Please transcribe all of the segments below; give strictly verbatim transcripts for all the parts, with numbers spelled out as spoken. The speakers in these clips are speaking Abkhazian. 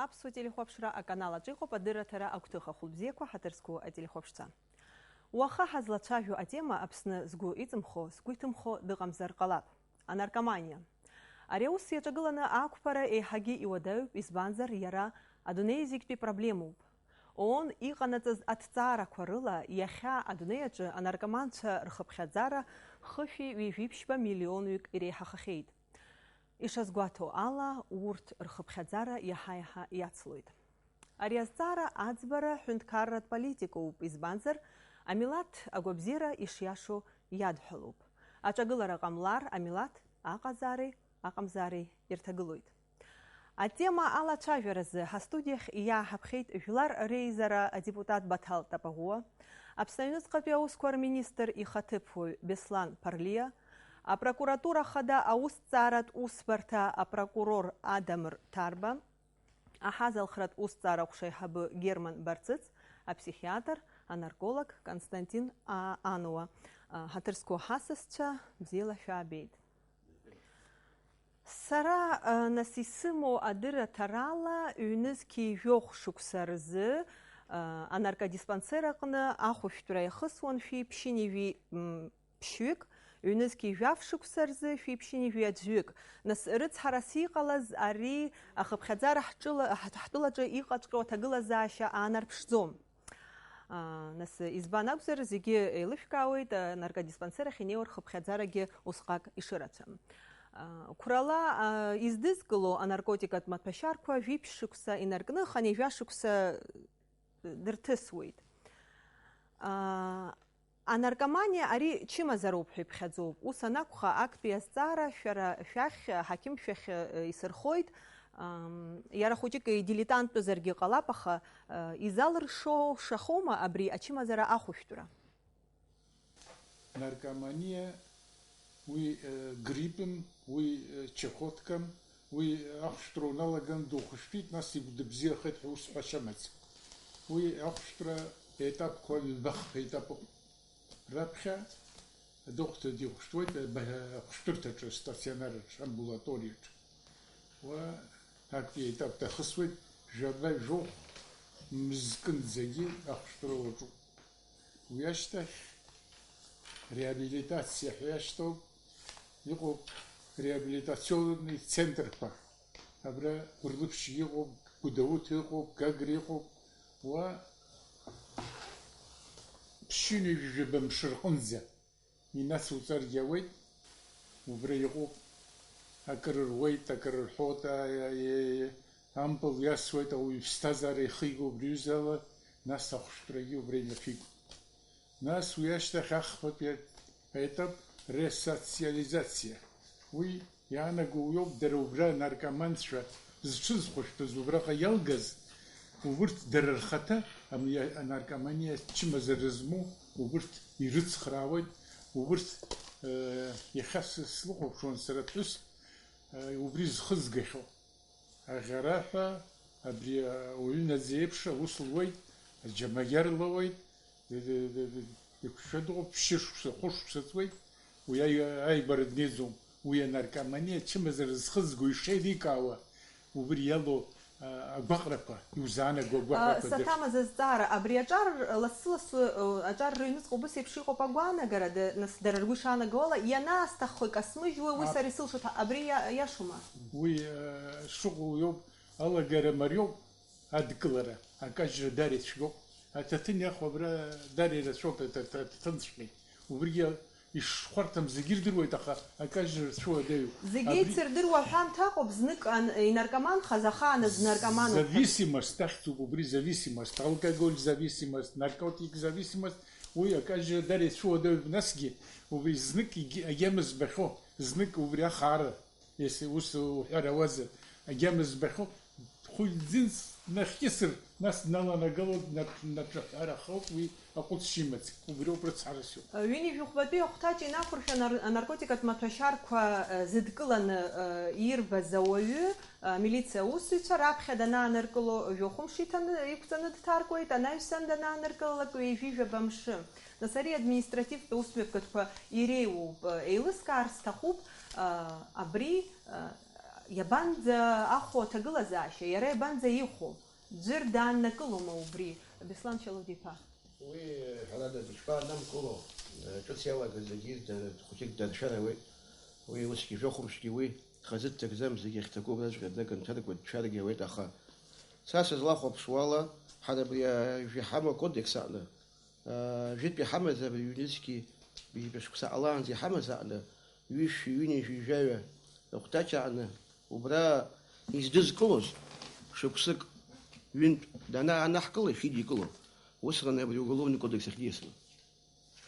Аԥсуа телехәаԥшра аканал аҿы иҟоуп адырраҭара агәҭыха. Хәылбзиақәа, ҳаҭыр зқәу ателехәаԥшцәа. Уаха ҳазлацәажәо атема Аԥсны згәы иҵымхо, згәы иҭымхо дыҟамзар ҟалап. Анаркоманиа. Ари аус иаҿагыланы ақәԥара еиҳагьы иуадаҩуп, избанзар, иара адунеи зегьтәи проблемоуп. ООН иҟанаҵаз аҭҵаарақәа рыла, иахьа адунеи аҿы анаркоманцәа рхыԥхьаӡара хышәи ҩажәи ԥшьба миллионҩык иреиҳахахьеит. Ишазгәаҭоу ала, урҭ рхыԥхьаӡара иаҳа-иаҳа иацлоит. Ари азҵаара аӡбара ҳәынҭқарратә политикоуп, избанзар, амилаҭ агәабзиара ишиашоу иадҳәалоуп. Аҿагылара ҟамлар, амилаҭ аҟазаареи аҟамзаареи ирҭагылоит. Атема алацәажәаразы ҳастудиахь иааҳаԥхьеит Жәлар реизара адепутат Баҭал Тапаӷәуа, Аԥсны аҩныҵҟатәи аусқәа рминистр ихаҭыԥуаҩ Беслан Ԥарлиа, апрокуратура хада аусҭҵааратә усбарҭа апрокурор Адамыр Ҭарба, аҳазалхратә усҭҵаара ҟәшаиҳабы Герман Барцыц, аԥсихиатр, анарколог Константин А-, Ануа. Ҳаҭыр зқәу ҳасасцәа, бзиала шәаабеит. Сара, а, нас исымоу адырраҭарала, ҩнызқьи жәохә шықәса рзы, а, анаркодиспансер аҟны ахәышәтәра иахысуан шәи ԥшьынҩажәи, м, ԥшьҩык, ҩнызқьи жәаф шықәса рзы шәи ԥшьынҩажәи аӡәҩык. Нас рыцҳарас иҟалаз ари ахыԥхьаӡара ҳҿыла-, ҳ-, ҳтәылаҿы иҟаҵәҟьоу аҭагылазаашьа аанарԥшӡом. Аа, нас, избан акәзар, зегьы еилышәкаауеит, а, наркодиспансер ахь инеиуа рхыԥхьаӡарагьы усҟак ишырацәам. Аа, қәрала, а, издызкыло анаркотикатә маҭәашьарқәа жәиԥшь шықәса инаркны, хынҩажәа шықәса, э, дырҭысуеит. Аа, анаркоманиа ари чымазароуп ҳәа иԥхьаӡоуп. Ус анакәха, актәи азҵаара шәара шәахь, аҳақьым шәахь, э, исырхоит. Ам, иара хәыҷык идилетанттәызаргьы ҟалап, аха, э, изалыршо шахома абри ачымазара ахәышәтәра? Наркоманиа, уи, э, гриппым, уи, э, чахоткам, уи ахәышәтәра уналаган духәышәтәит, нас игәдыбзиахеит ҳәа ус ҳәашьа амаӡам. Уи ахәышәтәра етапқәа, ҩбахԥа етап ыҟоуп. Раԥхьа адохәҭа дихәышәтәуеит, аб-, ахәышәтәырҭаҿы, астационар аҿы, амбулаториаҿы. Уа актәи аетап дахысуеит, жәаба-жәохә мызкынӡагьы ахәышәтәра уаҿуп. Уи ашьҭахь реабилитациа ҳәа иашьҭоуп, иҟоуп реабилитационный центрқәа. Абра Гәырлыԥшь иҟоуп, Гәдоуҭа иҟоуп, Гагра иҟоуп. Уа ԥшьынҩажәи жәаба мшы рҟынӡа инацуҵаргьы ауеит, убра иҟоуп. Акыр руеит, акыр рҳәоит, а, а, а, ампыл иасуеит, ауаҩы иԥсҭазаара ихигоуп рҩызала, нас ахәышәтәрагьы убра имҩаԥигоит. Нас уи ашьҭахь ахԥатәи аетап ресоциализациа. Уи иаанаго уиоуп, дара убра анаркоманцәа зҽызхәышәтәыз убраҟа иалгаз, убырҭ дара рхаҭа ами-, анаркоманиа чымазара змоу, убырҭ ирыцхраауеит, убырҭ, э, иахьа сы-, слыхәаԥшуан сара ԥҳәыс, э, убри зхызгахьоу. Аӷьараҳәа абри ауаҩы наӡа еиԥш аус луеит, аџьамаӷьар лоуеит, д-, д-, д-, д-, иқәшәа дыҟоуп, ԥшьышықәса, хәышықәса ҵуеит, уи аи-, аибара днеиӡом, уи анаркоманиа ачымазара зхызго ишеиликаауа, убри иалоу, а, агәаҟрақәа, иузаанаго А, агәаҟрақәа дыр- саҭамыз азҵаара, абри аҿар лассы-лассы, а, аҿар рыҩныҵҟа убыс еиԥш иҟоуп агәаанагарада, нас дара ргәы ишаанаго ала, ианаасҭаххо икасмыжьуа, уи Ап. сара исылшоит ҳәа, абри иа-, иашоума? Уи, э, шыҟоу иоуп, алагара мариоуп, адкылара, акажьра даара ицәгьоуп. Аҭаҭын иахо абра даара ирацәоуп, аҭ-, аҭ-, аҭаҭынҵәҟьеит. Убригьы ишхәарҭам зегьы ирдыруеит, аха акажьра рцәыуадаҩуп. Зегьы Абри еицырдыруа аҳәамҭа ыҟоуп, знык ан-, инаркоманхаз, ахааназ наркомануп ҳәа. Зависимость ахьӡуп убри, зависимость, алкоголь зависимость, наркотик зависимость, уи акажьра даара ицәыуадаҩуп, насгьы убри знык егьи-, агьама збахьоу, знык убри ахаара. Если ус уҳәар ауазар, агьама збахьоу, хәыльӡынс днахькьысыр, нас дналанагалоит, днап-, днаҿаҳәарахоит, уи аҟәыҵшьа имаӡам. Убриоуп рыцҳарас иоуп. Ҩынҩажәи хәбатәи ахәҭаҷ инақәыршәан ар-, анаркотикатә маҭәашьарқәа, э, зыдкыланы, э, ирбаз ауаҩы, э, амилициа аусзуҩцәа раԥхьа данааныркыло, жәохәымш иҭаны, иқәҵаны дҭаркуеит, анаҩсан данааныркылалак ҩажәи жәаба мшы. Нас ари административтә усмҩаԥгатәқәа иреиуоуп, э, еилыскаар сҭахуп, э, абри, э, Иабанӡа ахәо аҭагылазаашьа, иара иабанӡа ихәо? Ӡәыр дааннакылома убри, Беслан Шьалуди-иԥа? Уи, ҳәарада, дышԥаанамкыло, ҿыц иалагаз зегьы дара хәыҷык даршәар ауеит. Уи усгьы жәохәымшгьы уи хазы дҭагӡам, зегьы ахьҭагоу убраҵәҟьа днаган дҭаркуеит, дшәаргьы ауеит, аха са сызлахәаԥшуала, ҳара абри ажәа иҳамоу акодекс аҟны, аа, жәытә иҳамаз абри ҩнызқьи ҩажәа шықәса ҟалаанӡа иҳамаз аҟны, ҩышәи ҩынҩажәи жәаҩа рыхәҭаҷ аҟны, убра издызкылоз шықәсык ҩынтә данаанаҳкыла, ишидикыло, усҟан абри ауголовный кодекс ахь диасуан.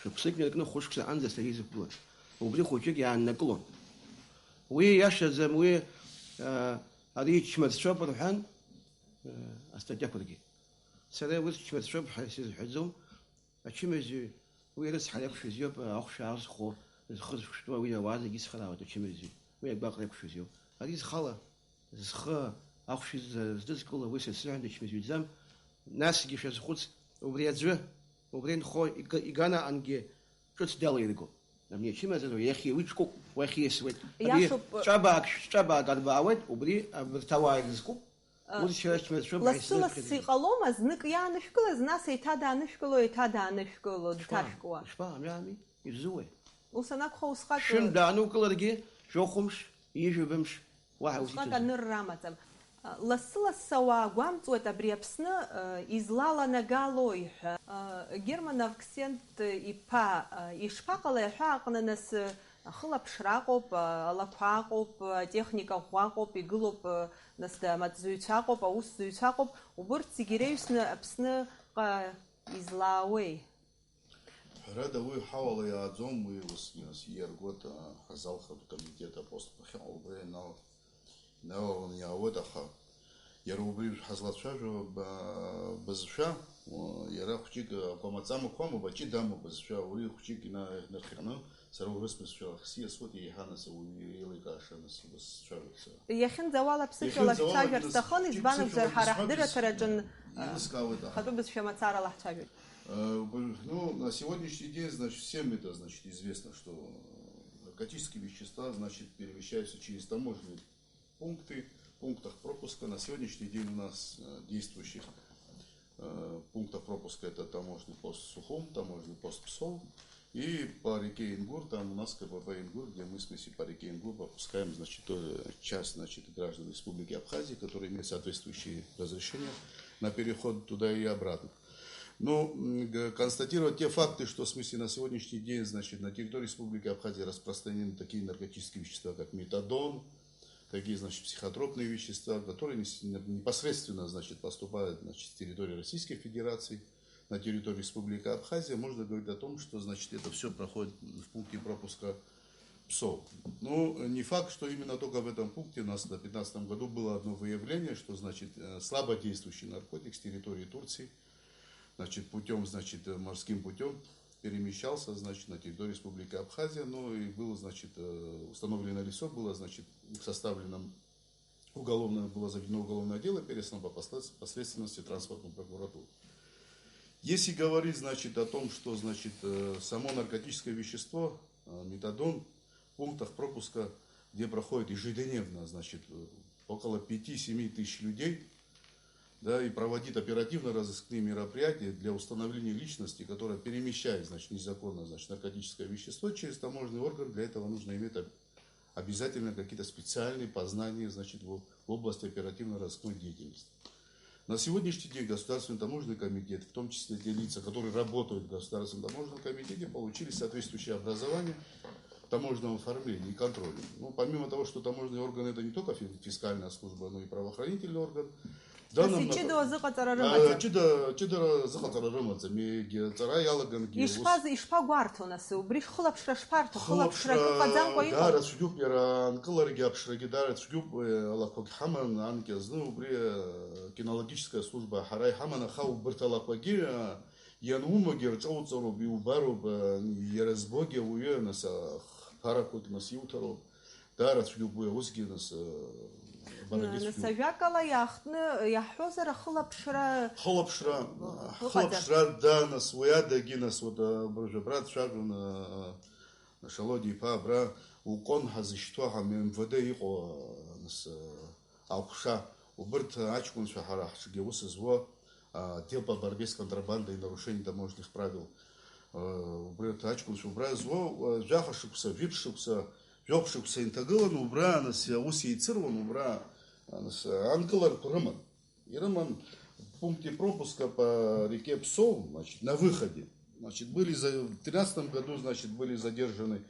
Шықәсык инаркны хәышықәса аҟынӡа сара изықәгылан. Убри хәыҷык иааннакылон. Уи иашаӡам, уи, аа, ари чмазцәоуп рҳәан, аа, астатиақәаргьы. Сара урҭ чмазцәоуп ҳәа сизҳәаӡом. Ачымазаҩ, уи рыцҳара иақәшәаз иоуп, ахәшә аазхәо, зхы зықәшәтәуа, уи ауаа зегьы ицхраауеит ачымазаҩ. Уи агәаҟра иақәшәаз иоуп. Ари зхала, зхы ахәшә з-, здызкыло, уи са сзыҳәан дычмазаҩӡам. Насгьы шәазхәыц, убри аӡәы, убри инхо ига-, иганаҟангьы ҿыц далаиргоуп. Абни ачымазаҩ иахьа уи ҿкуп, уахь ииасуеит. Абри Иашоуп. Ҿабаак, ҿабаак арбаауеит, убри абарҭ ауаа ирызкуп. Урҭ шьара чмазцәоуп ҳәа Лассы-лассы исзыԥхьаӡеит. Иҟалома, знык иаанышәкылаз, нас еиҭа даанышәкыло, еиҭа даанышәкыло, Ишԥа? Дҭашәкуа? Ишԥа, амҩа ами, изууеи? Ус анакәха, усҟак Шәынтә даанукыларгьы, жәохәымш, ҩажәа мш, уаҳа Усҟак усиҭаӡом. Анырра амаӡам. Лассы-лассы ауаа гәамҵуеит абри Аԥсны, э, излаланагалои ҳәа. Э, Герман Авксент иԥа, э, ишԥаҟалеи аҳәааҟны нас, э, ахылаԥшра аҟоуп, э, алақәа аҟоуп, э, атехника ӷәӷәа аҟоуп, игылоуп, э, нас, да, амаҵзуҩцәа аҟоуп, аусзуҩцәа аҟоуп, убырҭ зегьы иреиҩсны Аԥсныҟа излаауеи? Ҳәарада, уи ҳауала иааӡом, уи усгьы нас ииаргоит, а, ҳазалхратә комитет апост ахьыҟоу убра ианал-, иналаланы иаауеит, аха иара убри ҳазлацәажәо ба-, бызшәа, уа, иара хәҷык, а, акәамаҵ амақәа амоуп, аҷыда амоуп бызшәа, уи хәҷык ина-, инархианы, сара урыс бызшәа ахь сиасуеит, еиҳа нас ауаҩы еиликааша нас убас сцәажәоит сара. Иахьынӡауала ԥсышәала Иахьынӡауала шәцәажәар нас сҭахын, хәҷык избан акәзар, сыцәала ҳара ҳдырраҭараҿын, бызшәа а, еилыскаауеит, аха. Хатәы бызшәа мацарала ҳцәажәоит. Э, ну, на сегодняшний день, значит, всем это, значит, известно, что наркотические вещества, значит, перемещаются через таможенные пункты, пунктах пропуска. На сегодняшний день у нас, э, действующих, э, пунктов пропуска — это таможенный пост Сухум, таможенный пост Псол. И по реке Ингур, там у нас К П П Ингур, где мы, в смысле, по реке Ингур пропускаем, значит, тоже часть, значит, граждан Республики Абхазия, которые имеют соответствующие разрешения на переход туда и обратно. Ну, м, г-, констатировать те факты, что, в смысле, на сегодняшний день, значит, на территории Республики Абхазия распространены такие наркотические вещества, как метадон, такие, значит, психотропные вещества, которые нес-, не-, непосредственно, значит, поступают, значит, с территории Российской Федерации на территорию Республики Абхазия, можно говорить о том, что, значит, это всё проходит в пункте пропуска Псол. Ну, не факт, что именно только в этом пункте. У нас на пятнадцатом году было одно выявление, что, значит, э, слабо действующий наркотик с территории Турции, значит, путём, значит, э, морским путём перемещался, значит, на территории Республики Абхазия, ну, и было, значит, э, установлено лицо, было, значит, составлено уголовное, было заведено уголовное дело, переслано по послед-, последственности транспортную прокуратуру. Если говорить, значит, о том, что, значит, э, само наркотическое вещество, э, метадон, в пунктах пропуска, где проходит ежедневно, значит, э, около пяти-семи тысяч людей, да, и проводит оперативно-розыскные мероприятия для установления личности, которая перемещает, значит, незаконно, значит, наркотическое вещество через таможенный орган, для этого нужно иметь об-, обязательно какие-то специальные познания, значит, в, в области оперативно-розыскной деятельности. На сегодняшний день Государственный таможенный комитет, в том числе те лица, которые работают в Государственном таможенном комитете, получили соответствующее образование таможенного оформления и контроля. Ну, помимо того, что таможенный орган — это не только фи-, фискальная служба, но и правоохранительный орган. В данном Нас иҷыдоу направ-, азыҟаҵара а, рымаӡам. Ҷыда, ҷыдара зыҟаҵара рымаӡам, егьи ҵара иалагангьы ус Ишԥаз-, ишԥагәарҭо, нас, убри хылаԥшра шԥарҭо? Хылаԥшра акы ыҟаӡамкәа иҟоуп? Даара цәгьоуп, иара анкыларгьы аԥшрагьы даара цәгьоуп, э, алақәагь ҳаман, анкьа зны убри, э, кинологическая служба ҳара иҳаман, аха убырҭ алақәагьы, э, ианумагьы рҿоуҵароуп, иубароуп, э, иара збогьы ауаҩы, нас, э, хԥарақәак, нас, иуҭароуп. Даара цәгьоуп уи аусгьы, нас, э, абарагьы Нас цәгьоуп. Ажәакала, иаахтны иаҳҳәозар, ахылаԥшра Хылаԥшра, ыҟаӡам. Хылаԥшра, да, нас, уи адагьы, нас, вот, э, абыржә абра дцәажәон, э, Шалоди иԥа абра, укон ҳазышьҭоу ҳа-, МВД иҟоу, а, нас, а, аҟәша, убырҭ аҷкәынцәа ҳара ҳҿгьы аус зуа, а, отдел по борьбе с контрабандой и нарушением таможенных правил, а, убри аҷкәынцәа убра зуа, а, жәаха шықәса, жәиԥшь шықәса, жәохә шықәса инҭагылан, убра, нас, аус еицыруан, убра, а, нас, анкыларақәа рыман. Ирыман в пункте пропуска по реке Псоу, значит, на выходе. Значит, были за-, в тринадцатом году, значит, были задержаны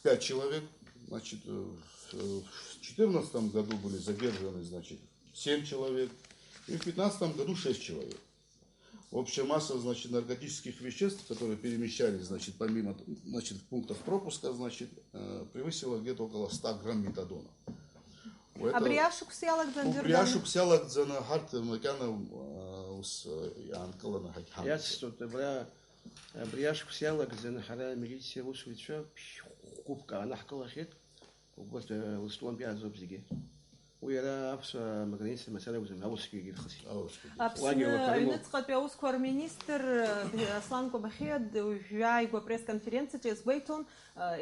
пять человек, значит, э, в, в четырнадцатом году были задержаны, значит, семь человек, и в пятнадцатом году шесть человек. Общая масса, значит, наркотических веществ, которые перемещались, значит, помимо, значит, в пунктах пропуска, значит, э, превысила где-то около ста грамм метадона. Абри ашықәс иалагӡаны џьаргьы. Убри ашықәс иалагӡаны ҳарҭ макьана, а, ус, а, иаанкыланы ҳагьҳамҭаӡеит. Иацсҵоит, абра, абри ашықәс иалагӡаны ҳара амилициа аусзуҩцәа ԥшь-хәыԥк аанаҳкылахьеит, убарҭ, а, Урыстәылантәи иаазоуп зегьы. Уи иара аԥсуаа амграница мацара акәӡам, аурысқәагьы ирхысит. Аурысқәагьы. Аԥсны аҩныҵҟатәи аусқәа рминистр, а, Аслан Кәабахиа д-, уажәы ааигәа апресс-конференциаҿы иазгәеиҭон,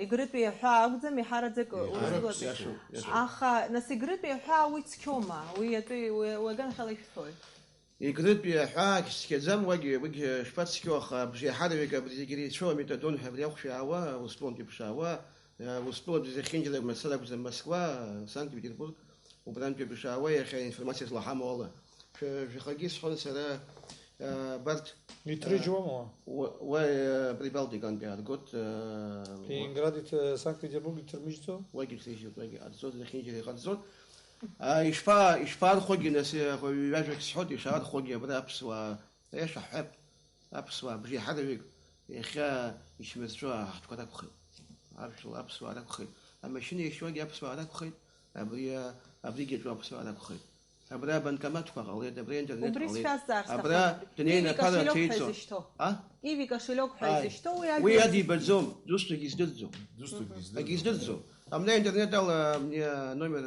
Егрытәи аҳәаа акәӡам, еиҳараӡак урыстәылатәи. Иашоуп, иашоуп. Аха, нас, Егрытәи аҳәаа уи цқьоума? Уи атәы, уи, уи аганахьала ишәҳәои? Егрытәи аҳәаа цқьаӡам, уигь, уигь шԥацқьоу, аха абжеиҳараҩык абри зегьы иреицәоу аметадон ҳәа абри ахәшә аауа, Урыстәылантәи ԥшаауа, Урыстәылантәи зехьынџьара мацара акәӡам, Москва, Санкт-Петербург, убрантәи ԥшаауа иахьа информациа злаҳамоу ала. Шәа-, шәахагьы исҳәон сара, а, абарҭ, Иҭрыжьуама уа? Уа, уа, а, Прибалтикантәи ааргоит, а, уа- Ленинград иҭ-, Санкт-Петербург иҭырмыжьӡо? Уагьы иҭрыжьуеит, уагьы иҟарҵоит, зехьынџьара иҟарҵоит. А, ишԥа-, ишԥархогьы, нас, а, ҩажәак сҳәоит, ишаархогьы абра аԥсуаа, аиаша ҳҳәап, аԥсуаа бжеиҳараҩык иахьа ишьмырҵәо аҳҭқәа ракәхеит. Ажәлар аԥсуаа ракәхеит. Амашьына иашьуагьы аԥсуаа ракәхеит. Абри, а, абригьы аҿы аԥсуаа ракәхеит. Абра абанкоматқәа ҟалеит, абра аинтернет Убри ҟалеит. Сшәазҵаар Абра сҭахын. Днеины Иви аԥара кошелек ҳәа ҭеиҵо. Изышьҭоу? А? Иви кошелек ҳәа Ааи. Изышьҭоу, уи Уи адибаӡом, дусҭагь издырӡом. Дусҭагь Мгм. издырӡом. Агьиздырӡом. Абна аинтернет ала, а, номер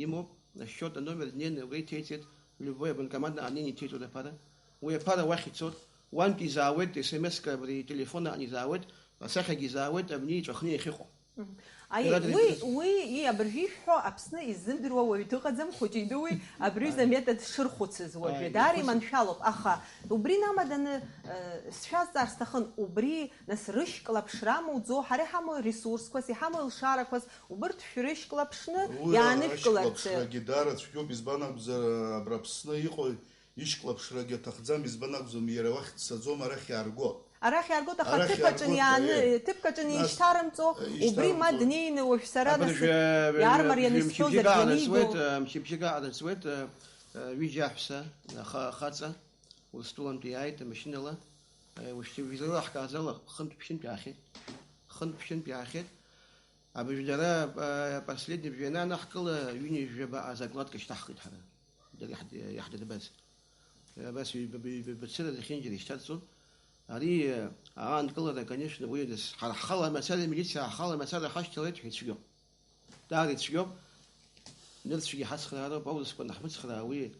имоуп, на счет номер днеины убра иҭеиҵеит, любой абанкомат аҟны инеины иҭеиҵоит аԥара. Уи аԥара уахь ицоит, уантәи изаауеит, СМС-ка абри ителефон аҟны изаауеит, асахьагьы изаауеит, абни иҵәахны иахьыҟоу. Мгм. Аи, Иара уи, дыркыз- уи, и, абыржәы ишәҳәо Аԥсны иззымдыруа уаҩ дыҟаӡам, хәыҷи-дуи абри Аи. Аҩыза аметод шырхәыцыз уажәы. Аи, Дара ирхәыцыз. Иманшәалоуп, аха убри инамаданы, э, сшәазҵаар сҭахын, убри, нас, рышьклаԥшра амуӡо, ҳара иҳамоу ресурсқәас, иҳамоу илшарақәас, убырҭ шәрышьклаԥшны Уи иаанышәкыларц. Ашьклаԥшрагьы даара цәгьоуп, избан акәзар, абра Аԥсны иҟоу Ишьклаԥшрагьы аҭахӡам, избан акәӡам, иара уахь дцаӡом, арахь иаарго. Арахь иааргоит, аха Арахь ҭыԥ аҿы иааргоит, иааны, аиеи. Ҭыԥк аҿы Нас ишьҭарымҵо, убри ма ишьҭарымҵо. Днеины уажә сара Абыржә, нас э, иаармарианы э, исҳәозар, мчыбжьык аанаҵуеит, данигоу. Э, мчыбжьык аанаҵуеит, э, э, ҩыџьа аҳәса, аха-, ахаҵа, Урыстәылантәи иааит амашьынала, э, ушьҭа визала ҳкааӡала, хынтә-ԥшьынтә иаахьеит. Хынтә-ԥшьынтә иаахьеит. Абыржә дара, э, последний бжа иананаҳкыла, ҩынҩажәаба закладка шьҭаҳхит ҳара. Дара иаҳд-, иаҳдырбаз. Абас ҩба-, ҩба-, ҩбацәыра зехьынџьара ишьҭарҵон. Ари, э, аанкылара, конечно, уи нас, ҳара ҳхала мацара, амилициа ҳхала мацара ҳашьҭалеит ҳәа ицәгьоуп. Даара ицәгьоуп. Нырцәгьы ҳацхраароуп, аурысқәа анаҳмыцхраа уи,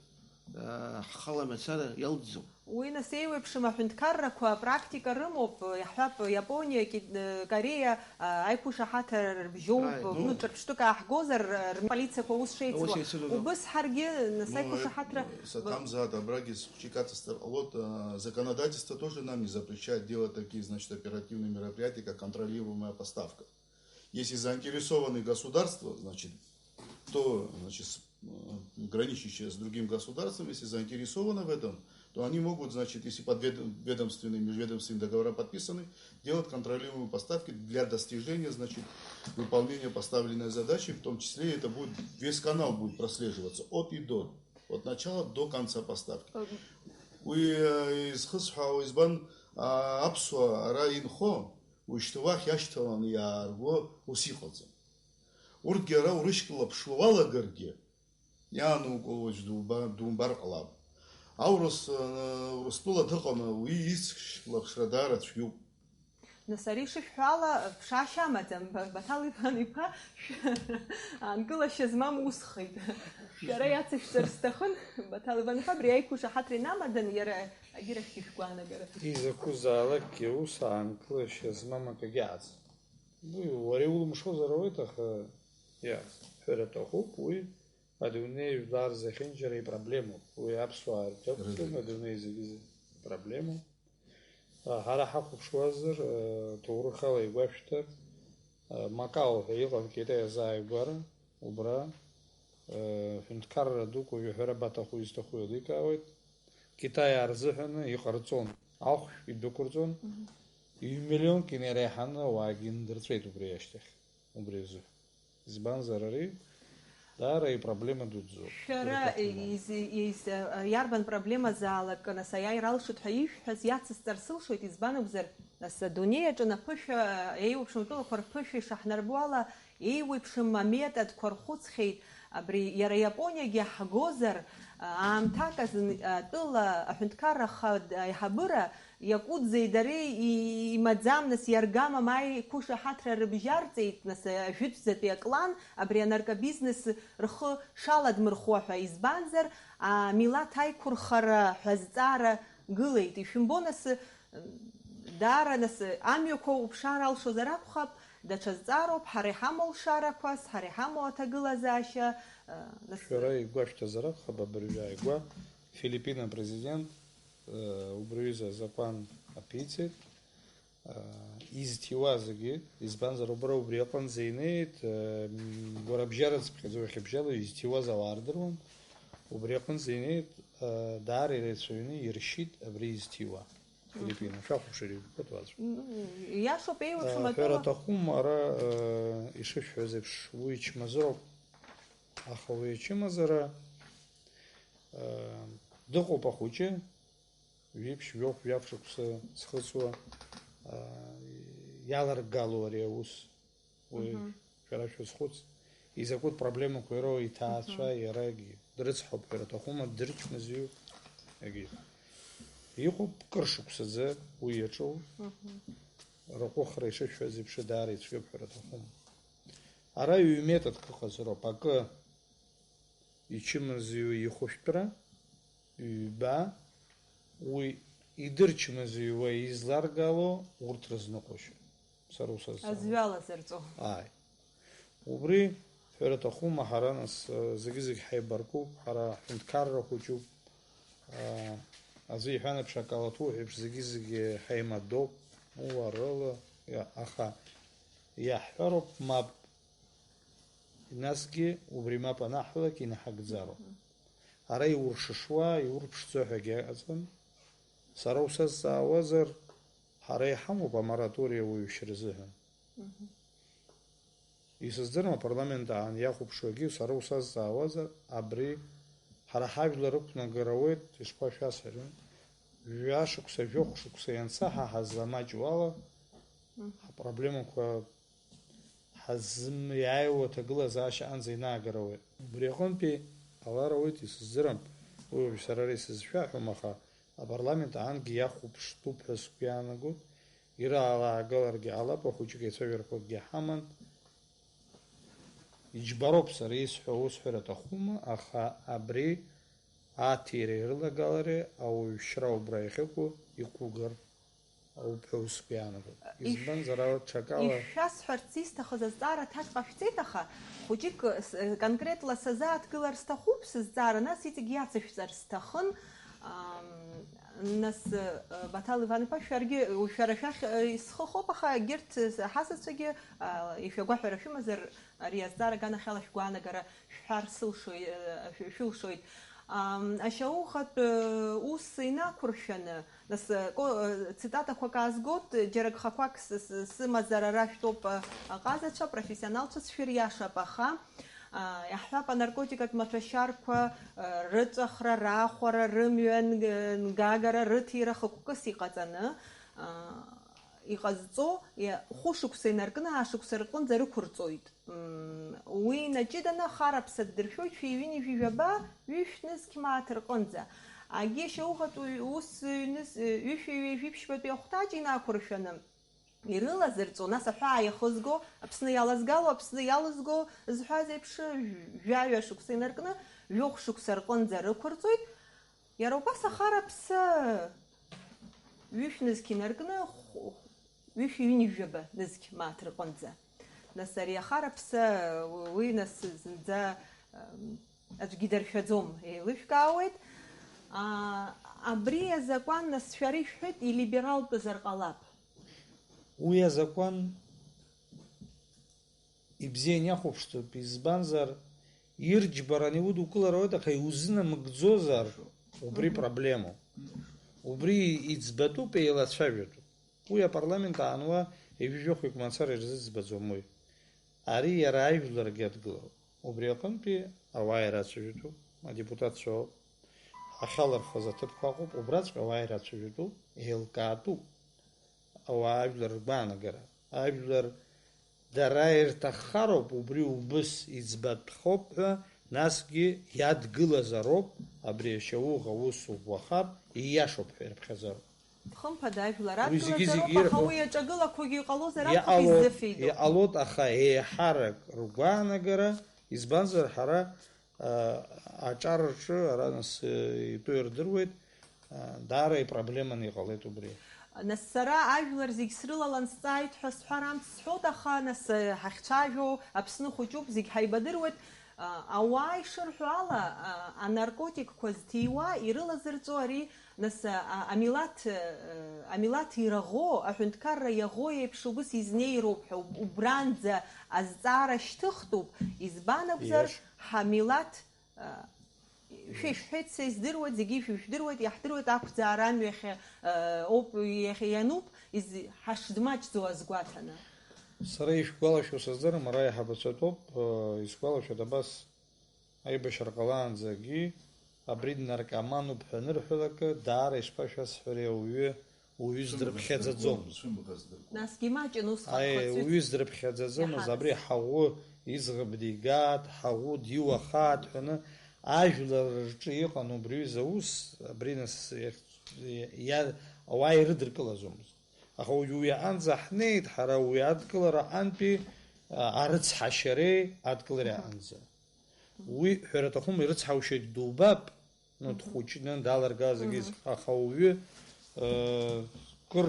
э, ҳхала мацара иалҵӡом. Уи нас еиуеиԥшым аҳәынҭқаррақәа апрактика рымоуп, иаҳҳәап, Иапониа, Ки-, Кореиа, а, аиқәышаҳаҭра рыбжьоуп, Ааи, ну, ну. Ҿырԥштәык ааҳгозар, р-, рполициақәа аус шеицыруа. Аус еицыруа. Убыс ҳаргьы, нас, Ну, аиқәышаҳаҭра э, б- саҭамзааит, абрагьы схәыҷы икаҵасҵар ҟалоит, а, законодательство тоже нам не запрещает делать такие, значит, оперативные мероприятия, как контролируемая поставка. Если заинтересованы государства, значит, то, значит, с-, э, граничащее с другим государством, если заинтересовано в этом, то они могут, значит, если подведомственные, межведомственные договора подписаны, делать контролируемые поставки для достижения, значит, выполнения поставленной задачи, в том числе это будет, весь канал будет прослеживаться от и до, от начала до конца поставки. Мгм. Уи, э, изхысҳәаауа избан, а, аԥсуаа ара инхо, Ушьҭа уахь иашьҭаланы иаарго ус иҟаӡам. Урҭгьы ара урышьклаԥшуа уалагаргьы, иаанукыло аӡә дуба-, думбар ҟалап. Аурыс, ы, Урыстәыла дыҟаны уи ицклаԥшра даара цәгьоуп. Нас ари шышәҳәо ала, ԥшаашьа амаӡам, Ба-, Баҭал Иван-иԥа, шә-, аанкылашьа змам усхеит. Шәара иацышәҵар сҭахын, Баҭал Иван-иԥа, абри аиқәышаҳаҭра инамаданы, иара агьырахьгьы шәгәаанагара. Изакәызаалакгьы ус аанкылашьа змам акагьы ыҟаӡам. Уи уара иулымшозар ауеит, аха, иа, ҳәара аҭахуп, уи адунеи жәлар зехьынџьара ипроблемоуп. Уи аԥсуаа рҿы акәӡам, адунеи зегьы ипроблемоуп. А, ҳара ҳахәаԥшуазар, а, ҭоурыхала игәашәҭар, а, Макао ҳәа иҟан Китаи азааигәара, убра, а, ҳәынҭқарра дук уажәы ҳәара баҭаху изҭаху еиликаауеит. Китаиаа рзыҳәаны иҟарҵон, ахәшә идәықәырҵон, ҩ-миллионк инареиҳаны ауаагьы ндырҵәеит убри ашьҭахь, убри азыҳәан. Избанзар, ари даара ипроблема дуӡӡоуп. Шәара Ирҭахума? Из-, из-, иарбан проблемазаалак, нас, аиааира алшоит ҳәа ишәҳәаз иацысҵар сылшоит, избан акәзар, нас, адунеи аҿы аԥышәа, еиуеиԥшым атәылақәа рԥышәа ишаҳнарбо ала, еиуеиԥшым аметодқәа рхәыцхьеит. Абри иара Иапониагьы ҳгозар, аамҭак азын атәыла аҳәынҭқарра ха-, аиҳабыра Иакудзеи дареи и-, имаӡам, нас, иаргамам аиқәышаҳаҭра рыбжьарҵеит, нас, ажәытәӡатәи аклан абри анаркобизнес рхы шаладмырхуа ҳәа, избанзар, амилаҭ аиқәырхара ҳәа азҵаара гылеит. Ишәымбо, нас, даара, нас, амҩақәа уԥшаар алшозар акәхап, даҽа зҵаароуп, ҳара иҳамоу алшарақәас, ҳара иҳамоу аҭагылазаашьа, нас. Шәара игәашәҭазар акәхап, абыржәы ааигәа Филиппин апрезидент, э, убри аҩыза азакәан аԥиҵеит, э, изҭиуа зегьы, избанзар, убра убри аҟынӡа инеит, э, м, гәарабжьара цыԥхьаӡа уахьыбжьала изҭиуаз ауаа рдыруан, убри аҟынӡа инеит, э, даара ирацәаҩны иршьит абри изҭиуа. Филиппин, шәахәаԥшыр, иббоит уаҵәҟьа. Ну, иашоуп, еиуеиԥшым, э, атәыла. Ҳәара аҭахума, ара, э, ишышәҳәаз еиԥш, уи чмазароуп. Аха уи ачымазара, э, дыҟоуп ахәыҷы, жәиԥшь, жәохә, жәаф шықәса зхыҵуа, э, иаларгало ари аус. Уи шәара шәазхәыц. Изакәытә проблемақәа ироуа иҭаацәа, иарагьы дрыцҳауп ҳәа рҭахума, дырчмазаҩуп, егьи. Иҟоуп кыр шықәсаӡа уи иаҿу, рыҟәыхра ишышәҳәаз еиԥш даара ицәгьоуп ҳәа рҭахума. Ара ҩ-методк ыҟазароуп, акы ичымазаҩу ихәышәтәра, ҩба, уи идырчымазаҩуа изларгало урҭ рызныҟәашьа. Сара усазҵаауеит. Азҩа лазырҵо. Ааи. Убри ҳәара аҭахума, ҳара нас, э, зегьы-зегь ҳаибаркуп, ҳара ҳҳәынҭқарра хәыҷуп, э, аӡәы иҳәан еиԥш, акалаҭ уҳәеиԥш, зегьы-зегь ҳаимадоуп, уарыла, иа-, аха иаҳҳәароуп, мап. Насгьы убри мап анаҳҳәалак инаҳагӡароуп. Ара иуршышуа, иурԥшӡо ҳәагьы ыҟаӡам. Сара усазҵаауазар, ҳара иҳамоуп амораториа ауаҩшьра азыҳәан. Исыздырам, апарламент аан иахәаԥшуагьы, сара усазҵаауазар, абри ҳара ҳажәлар ықәнагар ауеит, ишԥашәасҳәари? Жәашықәса, жәохә шықәса ианцаҳаҳаз амаҷ уала, ҳапроблемақәа ҳазымиааиуа аҭагылазаашьа аанӡа инаагар ауеит. Убри аҟынтәи ҟалар ауеит, исыздырам, уи уажә сара ара исызшәаҳәом, аха апарламент аангьы иахәаԥштәуп ҳәа сгәы иаанагоит, ираалаагаларгьы ҟалап, ахәыҷык еицәажәарақәакгьы ҳаман. Иџьбароуп сара исҳәо, усҳәар аҭахума, аха абри аҭира ирылагалареи ауаҩшьра убра иахьыҟоу иқәугар ауп ҳәа усгәы иаанагоит. Иш-, Избанзар, ала ҽакала ишәасҳәарц исҭахыз азҵаара ҭак ҟашәҵеит, аха хәыҷык, с-, конкретла сазааҭгылар сҭахуп сызҵаара, нас иҵегь иацышәҵар сҭахын. Ам, нас, э, Баҭал Иван-иԥа, шәаргьы, шәара шәахь, э, исхыхоуп, аха егьырҭ, э, ҳасасцәагьы, а, ишәагәаҳәара шәымазар, ари азҵаара аганахьала шәгәаанагара шәҳәар сылшои-, э, шә-, шәылшоит. Ам, ашьаухатә, э, ус инақәыршәаны, нас, э, ко-, э, цитатақәак аазгоит, џьара гхақәак с-, с-, сымазар ара шәтәоуп, э, аҟазацәа, профессионалцәа, сшәыриашап, аха, а, иаҳҳәап, анаркотикатә маҭәашьарқәа, э, рыҵәахра, раахәара, рымҩа н-, нгагара, рыҭира хықәкыс иҟаҵаны, а, иҟазҵо, иа-, хәышықәса инаркны, аашықәса рҟынӡа рықәырҵоит. Мм, уи инаҷыданы ахараԥса ддыршәоит шәи ҩынҩажәи жәаба, ҩышә нызқь мааҭ рҟынӡа. Агьи ашьаухатә ус ҩныз-, ҩышәи ҩажәи ԥшьбатәи ахәҭаҷ инақәыршәаны ирылазырҵо, нас аҳәаа иахызго, Аԥсны иалазгало, Аԥсны иалызго зҳәаз еиԥш, жәаҩа шықәса инаркны, жәохә шықәса рҟынӡа рықәырҵоит. Иара убас ахараԥса ҩышә нызқь инаркны, хә-, Ҩышәи ҩынҩажәаба нызқь мааҭ рҟынӡа. Нас ари ахараԥса, уи нас зынӡа, ам, аӡәгьы даршәаӡом, еилышәкаауеит. А, абри азакәан, нас, шәара ишәҳәеит, илибералтәызар ҟалап. Уи азакәан ибзиан иахәаԥштәуп, избанзар, ирџьбараны иудукылар ауеит, аха иузынамыгӡозар, убри Мгм. проблемоуп. Убри иӡбатәуп, еилацәажәатәуп. Уи апарламент аануа ҩажәи жәохәҩык мацара ирзыӡбаӡом уи. Ари иара ажәларгьы адгылоуп. Убри аҟынтәи ауаа ирацәажәатәуп, адепутатцәа ауп. Ахьалырхыз аҭыԥқәа ыҟоуп, убраҵәҟьа ауаа ирацәажәатәуп, еилкаатәуп. Ауаа ажәлар ргәаанагара. Ажәлар дара ирҭаххароуп, убри убыс иӡбатәхоуп ҳәа, насгьы иадгылазароуп, абри ашьауӷа усуп уахар, ииашоуп ҳәа ирыԥхьаӡароуп. Хымԥада, ажәлар Уи зегьы-зегьы адгылазароуп, аха ирҳәо уи аҿагылақәагьы иҟалозар акәхап Иҟалоит, иззыфеидоу. Иҟалоит, аха еиҳарак ргәаанагара, избанзар, ҳара, а, аҿар рҿы ара нас, э, итәы ирдыруеит, а, даара ипроблеманы иҟалеит убри. Нас сара ажәлар зегь срылалан сҵааит ҳәа сҳәар амц сҳәоит, аха нас, э, ҳахьцәажәо Аԥсны хәыҷуп, зегь ҳаибадыруеит. А, ауаа ишырҳәо ала, а, анаркотикқәа зҭиуа ирылазырҵо ари, нас, а, а, амилаҭ, э, амилаҭ ираӷоу, аҳәынҭқарра иаӷоу еиԥш убыс изнеироуп ҳәа уб-, убранӡа азҵаара шьҭыхтәуп. Избан акәзар, Ииашоуп. ҳамилаҭ, а, шәа ишәҳәеит, са издыруеит, зегьы ишәыжәдыруеит, иаҳдыруеит, ақәӡаара амҩахь, а, ауп, иахьа иануп, из-, ҳашдмаҷӡоу азгәаҭаны. Сара ишәгәалашәо сыздырам, ара аиҳабацәа тәоуп, э, исгәалашәоит абас, аибашьра ҟалаанӡагьы абри днаркомануп ҳәа анырҳәалак, даара ишԥашәасҳәари, ауаҩы уаҩы здрыԥхьаӡаӡомызт. Насгьы имаҷын усҟан Аи, хыцәҩык уаҩы здрыԥхьаӡаӡомызт, иаҳарыз. Абри ҳаӷәы иӡӷаб дигааит, ҳаӷәы диуахааит ҳәаны ажәлар рҿы иҟан убри ҩыза аус, абри нас иахь, иа-, ауаа ирыдыркылаӡомызт. Аха уажә уи аҟынӡа ҳнеит, ҳара уи адкылара аҟынтәи, а, арыцҳашьареи адкылареи Мгм. аҟынӡа. Уи, ҳәара аҭахума, ирыцҳаушьагь дубап, ну, Мгм. дхәыҷны даларгазаргьы, Мгм. аха уаҩы, э, кыр,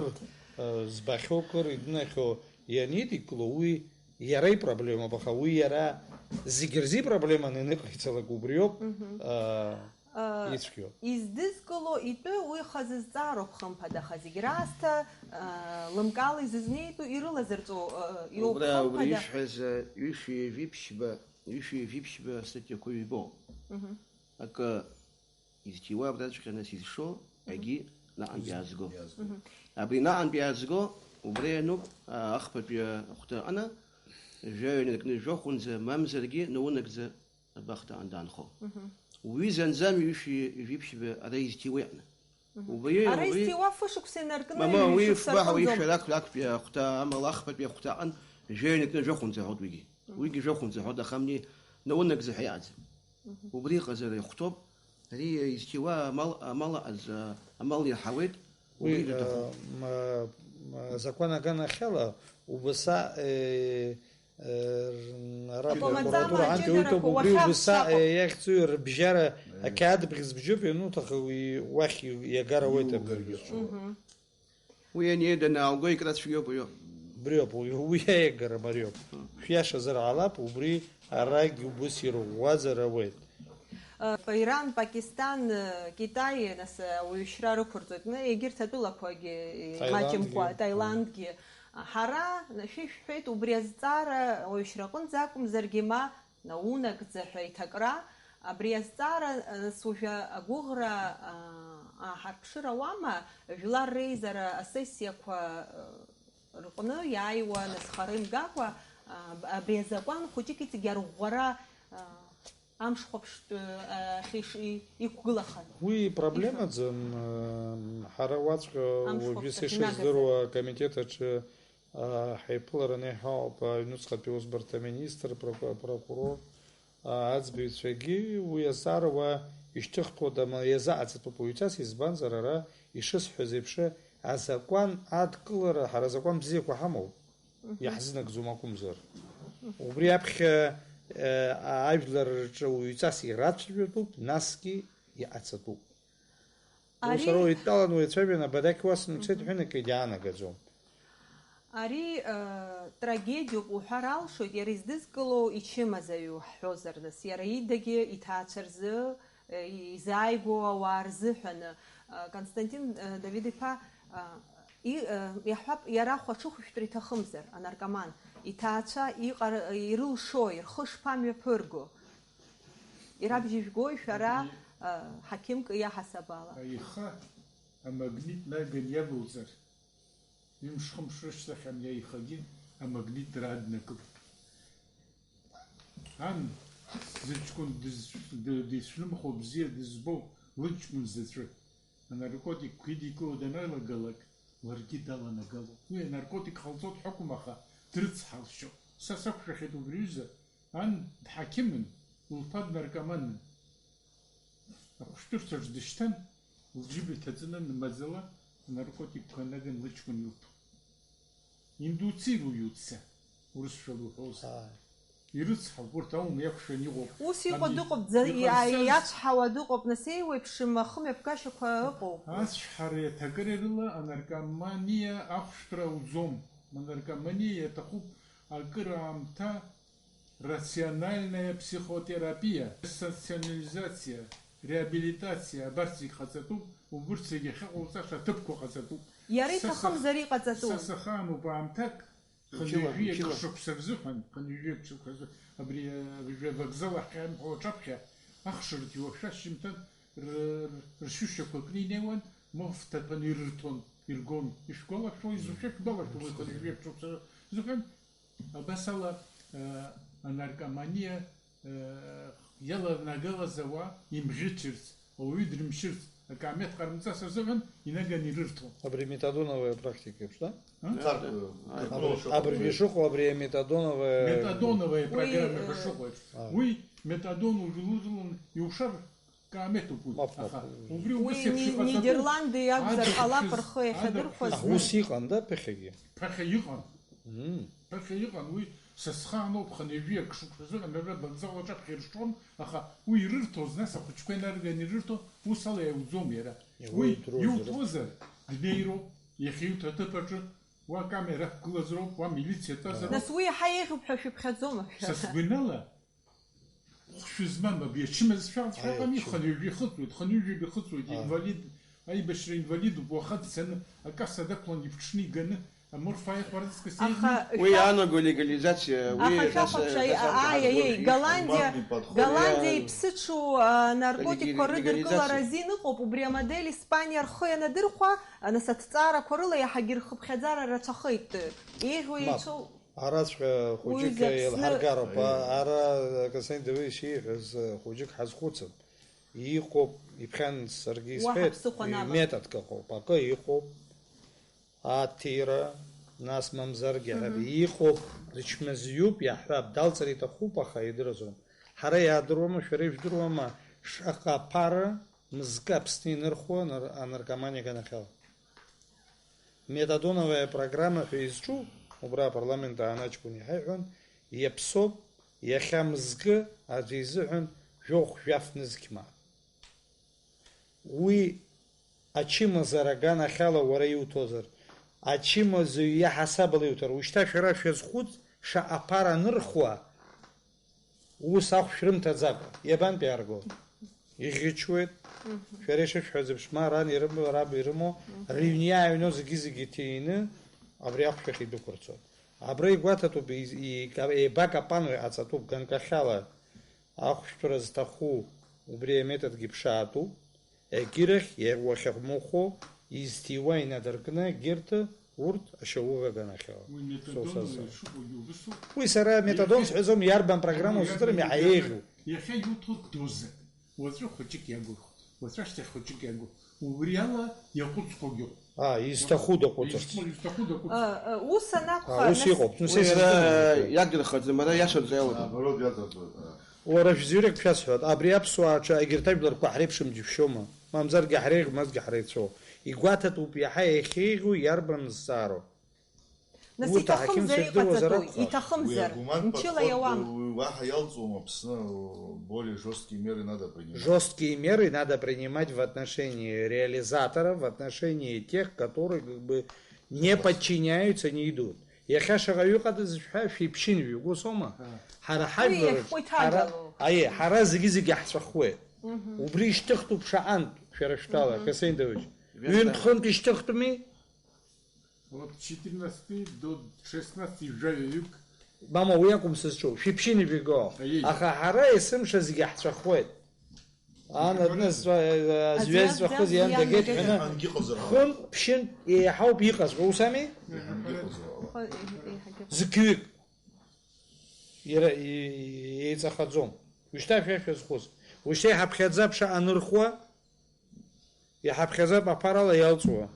э, збахьоу, кыр иднахьоу ианидикыло, уи иара ипроблемоуп, аха уи иара зегь рзы ипроблеманы ианыҟаиҵалак убриоуп, Мгм. э, А, ицәгьоуп. Издызкыло итәы уи хазы зҵаароуп, хымԥада, аха зегь раасҭа, а, лымкаала изызнеитәу ирылазырҵо, а, иоуп, Убра, убри хымԥада. Ишәҳәаз, а, ҩышәи жәиԥшьба, ҩышәи жәиԥшьба астатиақәа ҩбоуп. Мгм. Акы изҭиуа абраҵәҟьа нас изшо, Мгм. егьи наҟынтә иаазго. Мгм. Абри наҟынтә иаазго, убра иануп, а, ахԥатәи ахәҭа аҟны, жәаҩа инаркны жәохәынӡа, мамзаргьы наунагӡа абахҭа аан даанхо. Мгм. Уи зынӡам ҩышәи жәиԥшьба ара изҭиуа иҟны. Мгм. Убри, Ара убри изҭиуа фышықәса инаркны Мама, уи ҩышықәса фба, уи рҟынӡоуп. Шәарак, лакәтәи ахәҭа, амала ахԥатәи ахәҭа аҟан, жәаҩа инаркны жәохәынӡа ҳәа уигьы. Мгм. Уигьы жәохәынӡа ҳәа, аха амни наунагӡа ҳәа иаӡам. Мгм. Убри иҟазар ихәҭоуп, ари изҭиуа амал, амал аҟаз, амал иаҳауеит, Уи, убри иҭахуп. Э, м, э, м, закәан аганахьала убаса, э, Р-, ара Акәамаҵама апрокуратура анти аҷыдарақәа уи ҭоуп, убри уахьа убыс, шакәу. Е, иахьӡу рыбжьара Е. Ақьаад бӷьыц бжьоуп иануҭаху, уи уахь иагар ауеит Иугаргьы абыржәы. Мгм. Уи ани данаалго икра цәгьоуп уи. Убриоуп, уи, уи аиагара мариоуп. Шәиашазар ҟалап, убри арагь убыс ирӷәӷәазар ауеит. Э, Иран, Пакистан, э, Китай, нас, э, ауаҩшьра рықәырҵоит. Ну, егьырҭ атәылақәагьы, э, Таиландгьы. Маҷымкәа, Таиландгьы. Ҳара, шәа ишәҳәеит, убри азҵаара ауаҩшьраҟынӡа акәымзаргьы, ма наунагӡа ҳәа иҭакра, абри азҵаара, нас уажәы агәыӷра, аа, ааҳарԥшыр ауама, жәлар реизара асессиақәа, э, рҟны иааиуа, нас хара имгакәа, аа, абри азакәан хәыҷык иҵегь арӷәӷәара, аа, амш хәаԥштә, э, ахь иш-, и-, иқәгылахар. Уи проблемаӡам, э, ҳара уаҵәҟьа Амш уажәы хәаԥштә сеиша ахьнагаз. Здыруа акомитет аҿы, э, ҳаиԥылараны иҳауп, аҩнуҵҟатәи аусбарҭа аминистр, прокур-, апрокурор, э, аӡбаҩцәагьы уи азҵаара уа ишьҭыхтәуа дама-, иазааӡатәуп уаҩҵас, избанзар ара ишысҳәаз еиԥш азакәан адкылара, ҳара азакәан бзиақәа ҳамоуп. Мгм. Иаҳзынагӡом акәымзар. Убри аԥхьа, э, ажәлар рҿы уаҩҵас ирацәажәатәуп, насгьы иҟаҵатәуп. Ари Ус ара уаҩ дтәалан уаҩ ацәажәан, абадақь уасымцеит Мгм. ҳәа акгьы иаанагаӡом. Ари, э, трагедиоуп уҳәар алшоит, иара издызкыло ичымазаҩу ҳҳәозар, нас, иара идагьы иҭаацәа рзы, э, изааигәоу ауаа рзыҳәаны. Э, Константин, э, Давид-иԥа, э, и-, э, иаҳҳәап, иара хәаҽыхәышәтәра иҭахымзар, анаркоман, иҭаацәа иҟар-, ирылшои, рхы шԥамҩаԥырго? Ирабжьыжәгои шәара, э, ҳақьымк иаҳасаб ала? Аиха амагнит наган иавоуҵар, ҩымш-хымш рышьҭахь ани аихагьы амагнит драаднакылт. Ан, зыҷкәын дыз-, д-, дицәнымхо бзиа дызбо лыҷкәын заҵәы, анаркотикқәа идикыло даналагалак, ларгьы даланагалон. Уи анаркотик ҟалҵо дҳәақәым, аха дрыцҳалшьо. Са сақәшәахьеит убри аҩыза, ан дҳақьымын, лԥа днаркоманын. Ахәшәтәырҭаҿ дышьҭан, лџьыба иҭаҵаны нмаӡала анаркотикқәа наган лыҷкәын илҭон. Индуцироваться, урысшәа луҳәозар. Ааи. Ирыцҳауп, урҭ аума иакәшан иҟоуп. Ус иҟоу Ани-, дыҟоуп, дза-, иа-, иҟарҵаз иацҳауа дыҟоуп, нас еиуеиԥшым ахымҩаԥгашьақәа ыҟоуп. Ацәҳареи аҭакыреи рыла анаркоманиа ахәшәтәра ауӡом. Анаркоманиа иаҭахуп акыраамҭа рациональная психотерапиа, ресоциализациа, реабилитациа, абарҭ зегь ҟаҵатәуп, убырҭ зегь ахьыҟауҵаша аҭыԥқәа ҟаҵатәуп. Иара Са сах-, иҭахымзар иҟаҵатәуп. Са сахаануп аамҭак, Мчыла, хынҩажәи мчыла. Акы шықәса рзыҳәан, хынҩажәи акы шықәса рзы, абри, абри авокзал ахь иаанхо аҿаԥхьа, ахш рҭиуашәа шьымҭан р-, р-, ршәышьақәа кны инеиуан, мофҭақәан ирырҭон, иргон. Ишәгәалашәои, изушәа шәгәалашәом, уи хынҩажәи акы шықәса рзыҳәан, абас ала, э, анаркоманиа, э, иаланагалаз ауаа имӷьычырц, ауаҩы дрымшьырц, акаамеҭ ҟарымҵас азыҳәан инаганы ирырҭон. Абри метадоновая практика еиԥш, да? А? Да, да. Абри, абри ишыҟоу, абри аметадоновая Метадоновая Уи, программа э, ҳәа шыҟоу еиԥш. А. Уи метадон ужәылыжәлан иушар, акаамеҭуп уи. Мап, мап. Аха убри Уи убас еиԥш Ни-, иҟаҵатәуп. Нидерланды иакәзар Адыхцәа ҟалап рхы Аҳ, иахьадырхәаз. ус иҟан, да, ԥыхьагьы? Ԥыхьа иҟан. Мм. Ԥыхьа иҟан уи, са схаан ауп, хынҩажәи акы шықәса азыҳәан, ара авокзал аҿаԥхьа иршон, аха уи ирырҭоз, нас ахәыҷқәа инарган ирырҭон, ус ала иауӡом иара. Иуеи Уи дроу иуҭозар, днеироуп, иахьиуҭо аҭыԥ аҿы, уа камера ақәгылазароуп, уа милициа тәазароуп. Нас уи иаҳа еиӷьуп ҳәа шәыԥхьаӡома шәара? Са сгәанала, хәшәы змам абри ачымазцәа Аи, ҟаҵәҟьами, ачым. Хынҩажәи ихыҵуеит, хынҩажәи ихыҵуеит, Аи. Инвалид, аибашьра инвалидуп, уаха дцаны, акасса дақәлан иԥҽны иганы, аморф ааихәара аҵкыс Аха еиӷьуп. Уи шәа- иаанаго легализациа, уи Аха нас, шәахәаԥш, аи, нас аи, аи, ҳазгәаҭоу. Голландиа, Мап, не подходит. Голландиа Иа- иԥсыҽу, а, наркотикқәа Леги-, рыдыркылара легализациа. Азин ыҟоуп, убри амодели Испаниа рхы ианадырхәа, а, нас аҭҵаарақәа рыла иаҳагьы рхыԥхьаӡара рацәахеит. Еиӷьу Мап. Еицәоу- Араҵәҟьа хәыҷык Уи зегь Аԥсны еилҳаргароуп. Уи. Ара Константин Давидович ииҳәаз, э, хәыҷык ҳазхәыцып. Иҟоуп, иԥхьан саргьы Уаҳа исҳәеит, ԥсыхәа ҩ-, намам. Методк ыҟоуп, акы иҟоуп, аҭира, нас мамзаргьы Мгм. ҳәа иҟоуп, дычмазаҩуп, иаҳҳәап, далҵыр иҭахуп, аха идыруаӡом. Ҳара иаадыруама, шәара ижәдыруама, шаҟа аԥара мызкы Аԥсны инырхуа анар-, анаркоманиа аганахьала? Метадоновая программа ҳәа изҿу, убра апарламент аан аҷкәын иҳаиҳәон, иаԥсоуп, иахьа мызкы аӡәы изыҳәан жәохә-жәаф нызқь мааҭ. Уи ачымазара аганахьала уара иуҭозар, ачымазаҩ иаҳасабала иуҭар, ушьҭа шәара шәазхәыц, шаҟа ԥара анырхуа, Ус ахә шәрымҭаӡакәа, иабантәи иаарго? Иӷьычуеит. Мгм. Шәара ишышәҳәаз еиԥш, ма ран ирымоу, раб ирымоу, Мгм. рыҩны иааҩноу зегьы-зегьы ҭины, абри ахәшәахь идәықәырҵон. Абра игәаҭатәуп, и-, и-, еибакапануа иҟаҵатәуп, ганкахьала ахәшәтәра зҭаху, убри аметодгьы ԥшаатәуп. Егьирахь, иа-, уахьахәмыхәо, изҭиуа инадыркны, егьырҭ, урҭ ашьауӷа аганахьала. Уи метадон Соуса. Уи шыҟоугьы убысоуп. Уи сара метадон Иахьа-, сҳәаӡом, иарбан программа уи узыҭарым, иаҳа иагьыргьы еиӷьу. Иахьа иуҭоит дозак. Уаҵәы хәыҷык иагу, уаҵәы ашьҭахь хәыҷык иагу. Убри ала иаҟәыҵхогьы ыҟоуп. А, изҭаху даҟәыҵырц. Изҭаху, изҭаху даҟәыҵырц. Ы, ы, ус анакәха, А, ус нас иҟоуп. Ну, Уи сеиса ара издыруам. Иагырхаӡам, ара иашаӡа иалагом. Наоборот, иаҵатәоуп, а. Уара шәзҩырак шәасҳәап, абри аԥсуаа рҿы егьырҭ ажәларқәа ҳреиԥшым џьышәшьома? Мамзаргьы ҳреиӷьу, мазаргьы ҳреицәоу. Игәаҭатәуп иаҳа иахьеиӷьу иарбан зҵаароу. Нас Урҭ иҭахымзар аҳақьымцәа ирдыруазар иҟаҵатәуи, акәхап. иҭахымзар, Уи агумант мчыла подход иауам. Ду-, уи уаҳа иалҵуам Аԥсны, у, более жёсткие меры надо принимать. Жёсткие меры надо принимать в отношении реализаторов, в отношении тех, которые как бы не подчиняются, не идут. Иахьа шаҟаҩы ыҟадаз шәҳәа, шәиԥшьынҩык, ус аума? Ҳара Уи ҳажәлар иахьхәы рҿы, ҳара, иҭагалоу. Аиеи, ҳара зегьы-зегьы иаҳҵәахуеит. Мгм. Убри ишьҭыхтәуп шаҟантә, шәара шәтәала, Мгм. Касаин Давыдович. Ҩынтә-хынтә ишьҭыхтәми? От четырнадцатый до шестнадцатый жәаҩаҩык. Мама, уи акәым сызҿу, шәиԥшьынҩык игоу. Аиеи. Аха ҳара есымша зегьы ҳҵәахуеит. Ан адны зҵәа-, э, Аӡәы зҩа зҵәахыз иан иан дагеит дагеит ҳәаны, ҳәаны. Ангьыҟазар ала. Хынтә, ԥшьынтә еиҳауп иҟазго, ус ами? Иаҳа ангьыҟазар ала. Хо-, еиҳагьы. Зқьҩык. Иара и-, еиҵахаӡом. Ушьҭа шәа шәазхәыц. Ушьҭа иҳаԥхьаӡап шаҟа анырхуа, иҳаԥхьаӡап аԥарала иалҵуа.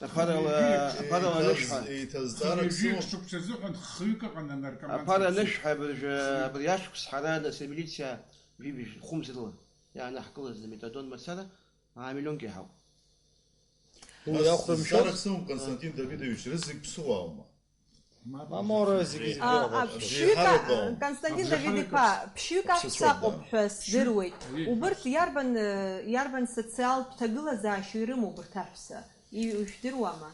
Аԥарала, Ҩажәи-, аԥарала анышә ҳәа. Еиҭаз-, еиҭазҵаарак Ҩажәи сымоуп. Шықәса азыҳәан хҩык ыҟан анаркоман Аԥара зыԥсы. Анышә ҳәа абыржәы, абри ашықәс ҳара нас амилициа жәибжь хәымзарла иаанаҳкылаз аметадон мацара аа миллионк иаҳауп. Уи Ас иахәҭоу мшәоз? Зҵаарак сымоуп, Константин Давидович, рызегь ԥсыуааума? Мап. Мамора зегьы зегьы А, а, иҟоуп. Ԥшьҩык, Абжеиҳарак а, аума? Константин Абжеиҳарак Давидиԥа, ԥшьҩык Аԥсацәа аҳәса акәуп ауп. Ҳәа Ҩажәи здыруеит. Ҩажәи Убырҭ иарбан, э, иарбан социалтә ҭагылазаашьа ирымоу убырҭ аҳәса? И-, ижәдыруама?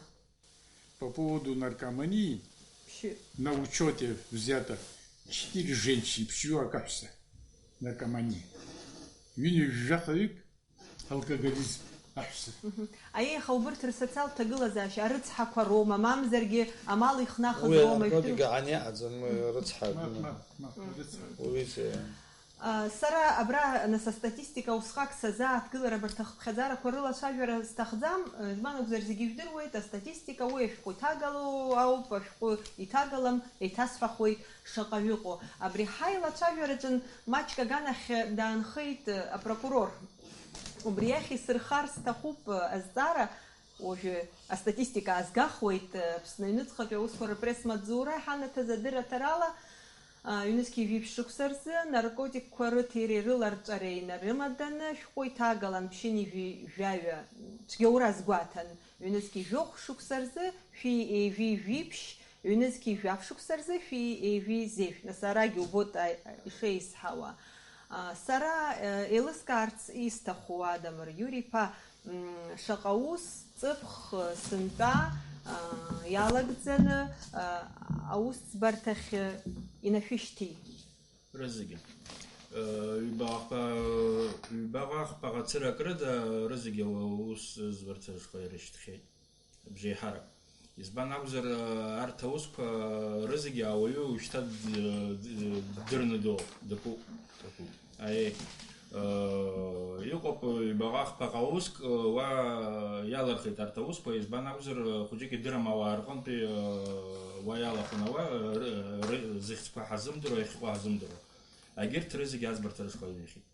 По поводу наркомании, Ԥшьҩык. На учёте взято четыре женщины, ԥшьҩык аҳәса, наркомании. Ҩынҩажәи жәаха-ҩык алкоголизм аҳәса. Мгм. Аиеи, аха убырҭ рсоциалтә ҭагылазаашьа, арыцҳақәа роума, мамзаргьы амал ихнахыз Уи роума, анаркотик ижәдыруама? Ан иаҟаӡам, рыцҳа. Мап, мап, мап, рыцҳа. Уи зе. А, сара абра, нас, астатистика усҟак сазааҭгылар, абарҭ ахыԥхьаӡарақәа рылацәажәара сҭахӡам, избан акәзар, зегьы ижәдыруеит, астатистика уи ашәҟәы иҭагало ауп, ашәҟәы иҭагалам, еиҭасҳәахуеит шаҟаҩы ыҟоу. Абри ҳаилацәажәараҿын маҷк аганахь даанхеит апрокурор. Убри иахь исырхар сҭахуп азҵаара, уажәы астатистика аазгахуеит, Аԥсны аҩныҵҟатәи аусқәа рпресс-маҵзура иҳанаҭаз адырраҭарала, ҩнызқьи жәиԥшь шықәса рзы наркотикқәа рыҭиреи рыларҵәареи инарымаданы шәҟәы иҭагалан ԥшьынҩажәи жәаҩа, цәгьаура азгәаҭан, ҩнызқьи жәохә шықәса рзы шәи еи жәи жәиԥшь, ҩнызқьи жәаф шықәса рзы шәи еи жәи зежә. Нас арагьы убоит, а, ишеизҳауа. А, сара, э, еилыскаарц исҭаху, Адамыр Иури-иԥа, м, шаҟа ус, ҵыԥх, сынтәа, а, иалагӡаны, а, аусӡбарҭахь инашәышьҭи? Рызегьы. Э, ҩбаҟа-, ҩбаҟа-хԥаҟа цырак рыда рызегьы аусӡбарҭа рышҟа ирышьҭхьеит. Абжеиҳарак. Избан акәзар, арҭ аусқәа рызегьы ауаҩы уажәшьҭа д-, д-, ддырны ду-, дакуп. Аиеи. Э, иҟоуп ҩбаҟа-хԥаҟа уск, э, уа иалырхит арҭ аусқәа, избан акәзар, хәыҷык идырам ауаа рҟынтәи, э, уа иалахәын ауаа, э, ры-, ры-, зыхьӡқәа ҳазымдыруа, иахьыҟоу ҳазымдыруа. Агьырҭ рызегьы аӡбарҭа рышҟа иҩхьеит.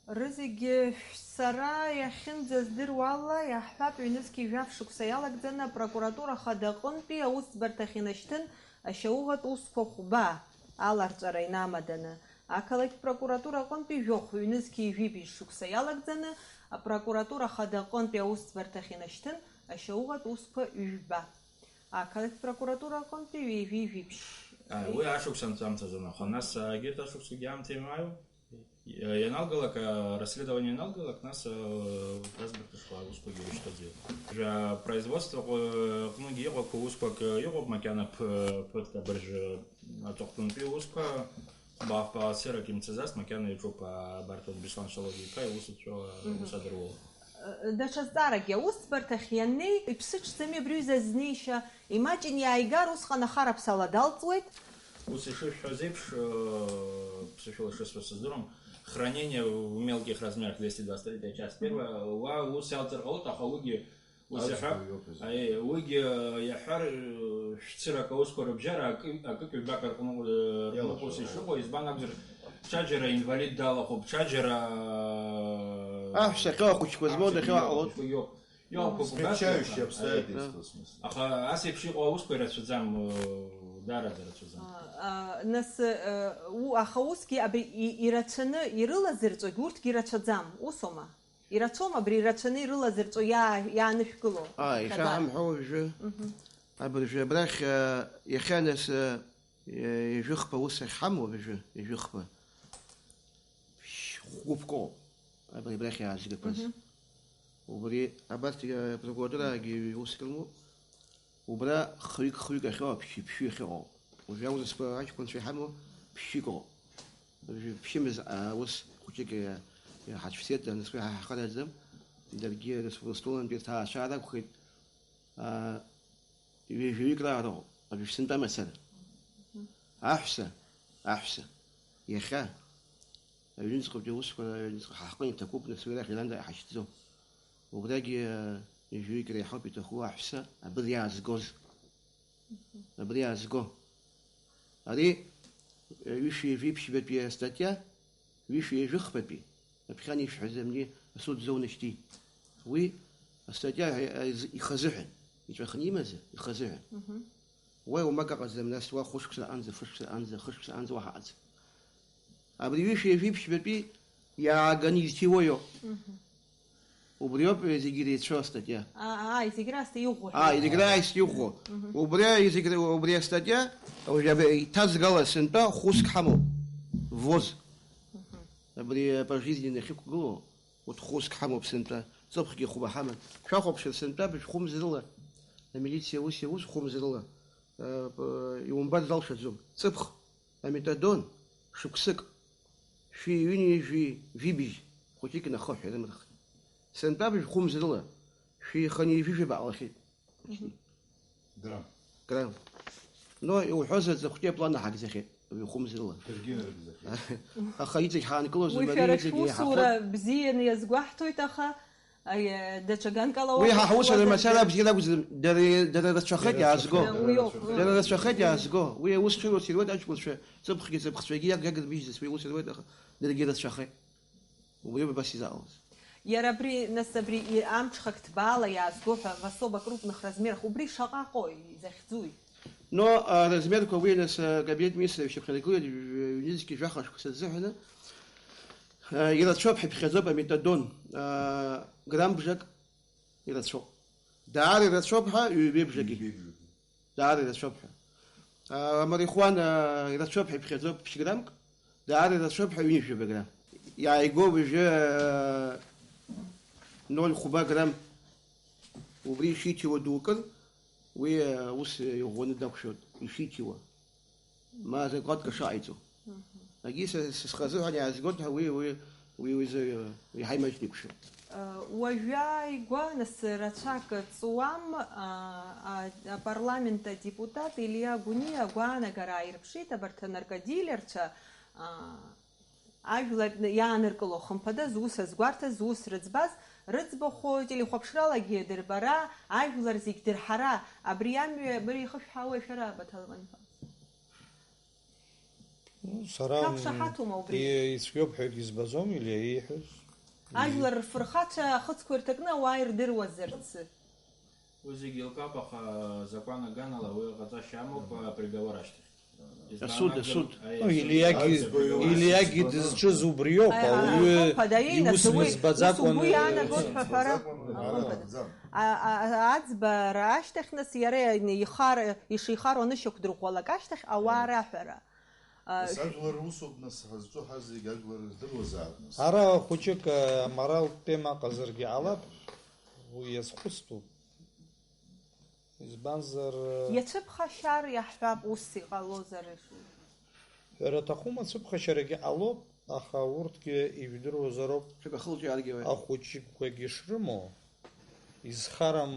Рызегьы шәсара иахьынӡаздыруа ала, иаҳҳәап, ҩнызқьи жәаф шықәса иалагӡаны апрокуратура хада аҟынтәи аусӡбарҭахь инашьҭын ашьауӷатә усқәа хәба аларҵәара инамаданы. Ақалақь прокуратура аҟынтәи жәохә, ҩнызқьи жәибжь шықәса иалагӡаны апрокуратура хада аҟынтәи аусӡбарҭахь инашьҭын ашьауӷатә усқәа ҩба. Ақалақь прокуратура аҟынтәи ҩеижәи жәиԥшь. А, уи ашықәс анҵәамҭазын, аха нас, а, егьырҭ ашықәсгьы аамҭа имааиуа? Иа-, ианалгалак, а, расследование ианалгалак, нас, а, азбарҭышқәа аусқәагьы ирышьҭаӡеит. Жәа-, производство ҟ-, ҟныгьы иҟақәоу усқәак, а, иҟоуп, макьана ԥ-, ԥыҭк абыржәы аҵыхәтәантәи аусқәа хәба-хәба цырак имцаӡац, макьана иаҿуп, а, Барҭон Беслан Шалоги-иԥа иусуцәа, а, Мгм. ус адыруоу. Даҽа зҵааракгьы, аусӡбарҭахь ианнеи, иԥсы ҽӡами абри аҩыза азнеишьа, имаҷын иааигар, усҟан ахараԥсала далҵуеит. Ус ишышәҳәаз еиԥш, э, ԥсышәала шысҳәо сыздыруам, хранение в мелких размерах, двести двадцать третья часть, первая, уа ус иалҵыр ҟалоит, аха уигьы ус иаҳәа-, Аӡбаҩ иоуп изы. Аиеи, уигьы, э, иаҳәар, э, шәцырак аусқәа рыбжьара акы-, акык-ҩбак рҟны, э, рҟны Иалашәа, ус аиеи. Ишыҟоу, избан акәзар, ҽаџьара инвалид далахәуп, ҽаџьара, э, Аҳәса ахьоу ахәыҷқәа змоу аҳәса дахьоу ахьоу ҟалоит. Ахәыҷқәа иоуп. Иоуп, Смягчающие обстоятельства, в смысле. Ага. Ас еиԥш иҟоу аусқәа ирацәаӡам, э, даараӡа рацәаӡам. А, а, нас, э, у-, аха усгьы абри и-, ирацәаны ирылазырҵогь урҭгьы ирацәаӡам, усоума? Ирацәоума абри ирацәаны ирылазырҵо иаа-, иаанышәкыло? Ааи, иахьа Хьадар. Ҳамҳәо уажәы. Мгм. Абыржәы абрахь, э, иахьа нас, э, ҩажәихԥа ус ахьҳамоу абыржәы, ҩажәихԥа. Шь-, хәгәыԥкоуп абри абрахь иаазгақәаз. Мгм. Убри абарҭ, э, прокуратураагьы уск рымоуп. Убра хҩык-хҩык ахьыҟоу, ԥшьҩы-ԥшьҩы ахьыҟоу. Уажәы аурысқәа аҷкәынцәа иҳамоу ԥшьҩык ыҟоуп. Уажәы ԥшьымз, а, ус хәыҷык иа-, иаҳацәцеит, анцәа иаҳа ҳхараӡам. Даргьы рыс-, Урыстәылантәи рҭаацәара акәхеит. А, ҩажәаҩык раара ыҟоуп, абжь сынтәа мацара. Аҳәса, аҳәса, иахьа, аҩныҵҟатәи аусқәа, аҩныҵҟа ҳаҟны иҭакуп, нас уи рахь ианаанӡа иҳашьҭӡом. Убрагьы, а, ҩажәаҩык реиҳауп иҭаху аҳәса, абыржә иаазгоз. Абри иаазго. Ари, э, ҩышәи жәиԥшьбатәи астатиа, ҩышәи жәыхбатәи, аԥхьан ишәҳәаз амни асуд зоунашьҭи. Уи астатиа, э, э, ихазыҳәан, иҵәахны имазар, ихазыҳәан. Мгм. Уа иумак аҟаӡам, нас уа хәышықәса анӡа, фышықәса анӡа, хышықәса анӡа уаҳа аӡам. Абри ҩышәи жәиԥшьбатәи иааганы изҭиуа иоуп. Мгм. Убриоуп зегьы иреицәоу астатиа. А, а, зегь раасҭа иӷәӷәа. А, зегь раасҭа иӷәӷәа. Мгм. Убри зегь ра-, убри астатиа, уажә абри иҭазгала сынтәа хәыск ҳамоуп. Ввоз. Мгм. Абри пожизненно ахьықәгылоу, урҭ хәыск ҳамоуп сынтәа. Ҵыԥхгьы хәба ҳаман. Шәахәаԥшыр сынтәа, быжә хәымз рыла. Амилициа ус иаус хәымз рыла. Э, п-, иумбар залшаӡом. Ҵыԥх. Аметадон, шықәсык, шәи ҩынҩажәи жәибжь хәыҷык инахыҳәҳәа ирымырхит. Сынтәа быжә хәымз рыла, шәи хынҩажәи жәаба ҟалахьеит. Мгм. Грамм. Грамм. Но иуҳәозар, ҵыхәтәи аплан аҳагӡахьеит, быжә хәымз рыла. Даргьы нарыгӡахьеит. Аха иҵегь ҳаанкылозар, уи мариа шәара иҵегь шәусура еиҳахоит. Бзианы иазгәаҳҭоит, аха Аиа, даҽа ганкала уи уахь ҳа ҳусура уазар мацара ҳәа. Абзиара акәӡам, дара, дара рацәахеит Дара иаазго. рацәахеит. Уи ауп. Дара рацәахеит иаазго. Уи аус шыруац ируеит аҷкәынцәа, ҵыԥхгьы ҵыԥхцәагьы иагагар быжьӡац, уи аус ируеит, аха даргьы рацәахеит. Убри абас изаауаз. Иара абри, нас абри и-, амҽхак ҭбаала иаазго ҳәа, в особо крупных размерах, убри шаҟа ҟои, изахьӡуи? Но, а, размерқәа уи, нас, а, кабинет министров ишьақәнаргылеит, ҩ-, ҩ-, ҩнызқьи жәаха шықәса азыҳәаны. А, ирацәоуп, ҳаиԥхьаӡоуп аметадон. А, грамм бжак ирацәоуп. Даара ирацәоуп ҳәа, ҩбеи бжаки. Ҩбеи бжаки. Даара ирацәоуп ҳәа. А, амарихуана ирацәоуп ҳәа иԥхьаӡоуп ԥшь граммк, даара ирацәоуп ҳәа ҩынҩажәаба грамм. Иааигәоуп уажәы, а, ноль хәба грамм. Убри ишиҭиуа дукыр, уи, а, ус иӷәӷәаны дақәшәоит, ишиҭиуа. Ма закәаҭк шаҟаиҵо. Мгм. Агьи са, са схазы ҳәа иаазгоит ҳәа уи, уи, уи, уи зы, еиҳа имаҷны иқәшәоит. Уажәы ааигәа, нас, рацәак ҵуам, а, а, апарламент адепутат Илиа Гәыниа агәаанагара ааирԥшит абарҭ анаркодилерцәа, а, ажәлар иааныркыло, хымԥада, зус азгәарҭаз, зус рыӡбаз, рыӡбахә телехәаԥшралагьы дырбара, ажәлар зегь дырҳара, абри амҩа, абри ихышәҳәаауеи шәара, Баҭал Ваньба? Ну, сара, Шәақәшаҳаҭума убри? И-, ицәгьоуп ҳәагьы избаӡом, Илиа ииҳәоз. Ажәлар рфырхацәа ахыцқәа ирҭакны ауаа ирдыруазарц. Уи зегьы еилкаауп, аха азакәан аганала уи ҟаҵашьа амоуп, априговор ашьҭахь. Асуд, Избан асуд. Аи, Ну, асуд. Илиагьы, Аӡбаҩ Илиагьы уи дызҿыз убриоуп, Аи, ауаҩы ахымԥада, иинаҭ, иус уи, ус мыӡбаӡакәан, угәы э, иаанагоит ҳәа ҳәара. Ахымԥада. Ахымԥада. А, а, аӡбара ашьҭахь, нас, иара ихар-, ишихароу анышьақәдырӷәӷәалак ашьҭахь ауаа Аи. раҳәара. А, Нас ажәлар русуп, нас, ҳазҿу ҳазегь ажәлар ирдыруазаап, нас. Ара хәыҷык, а, аморалтә тема ҟазаргьы ҟалап, уи иазхәыцтәуп. Избанзар, э, Иацәыԥхашьар иаҳҳәап, ус иҟалозар. Ҳәара аҭахума, ацәыԥхашьарагьы ҟалоп, аха урҭгьы ижәдыруазароуп. Шәыга хылҿиааргьы уаҩ. Ахәыҷқәагьы шрымоу, изхарам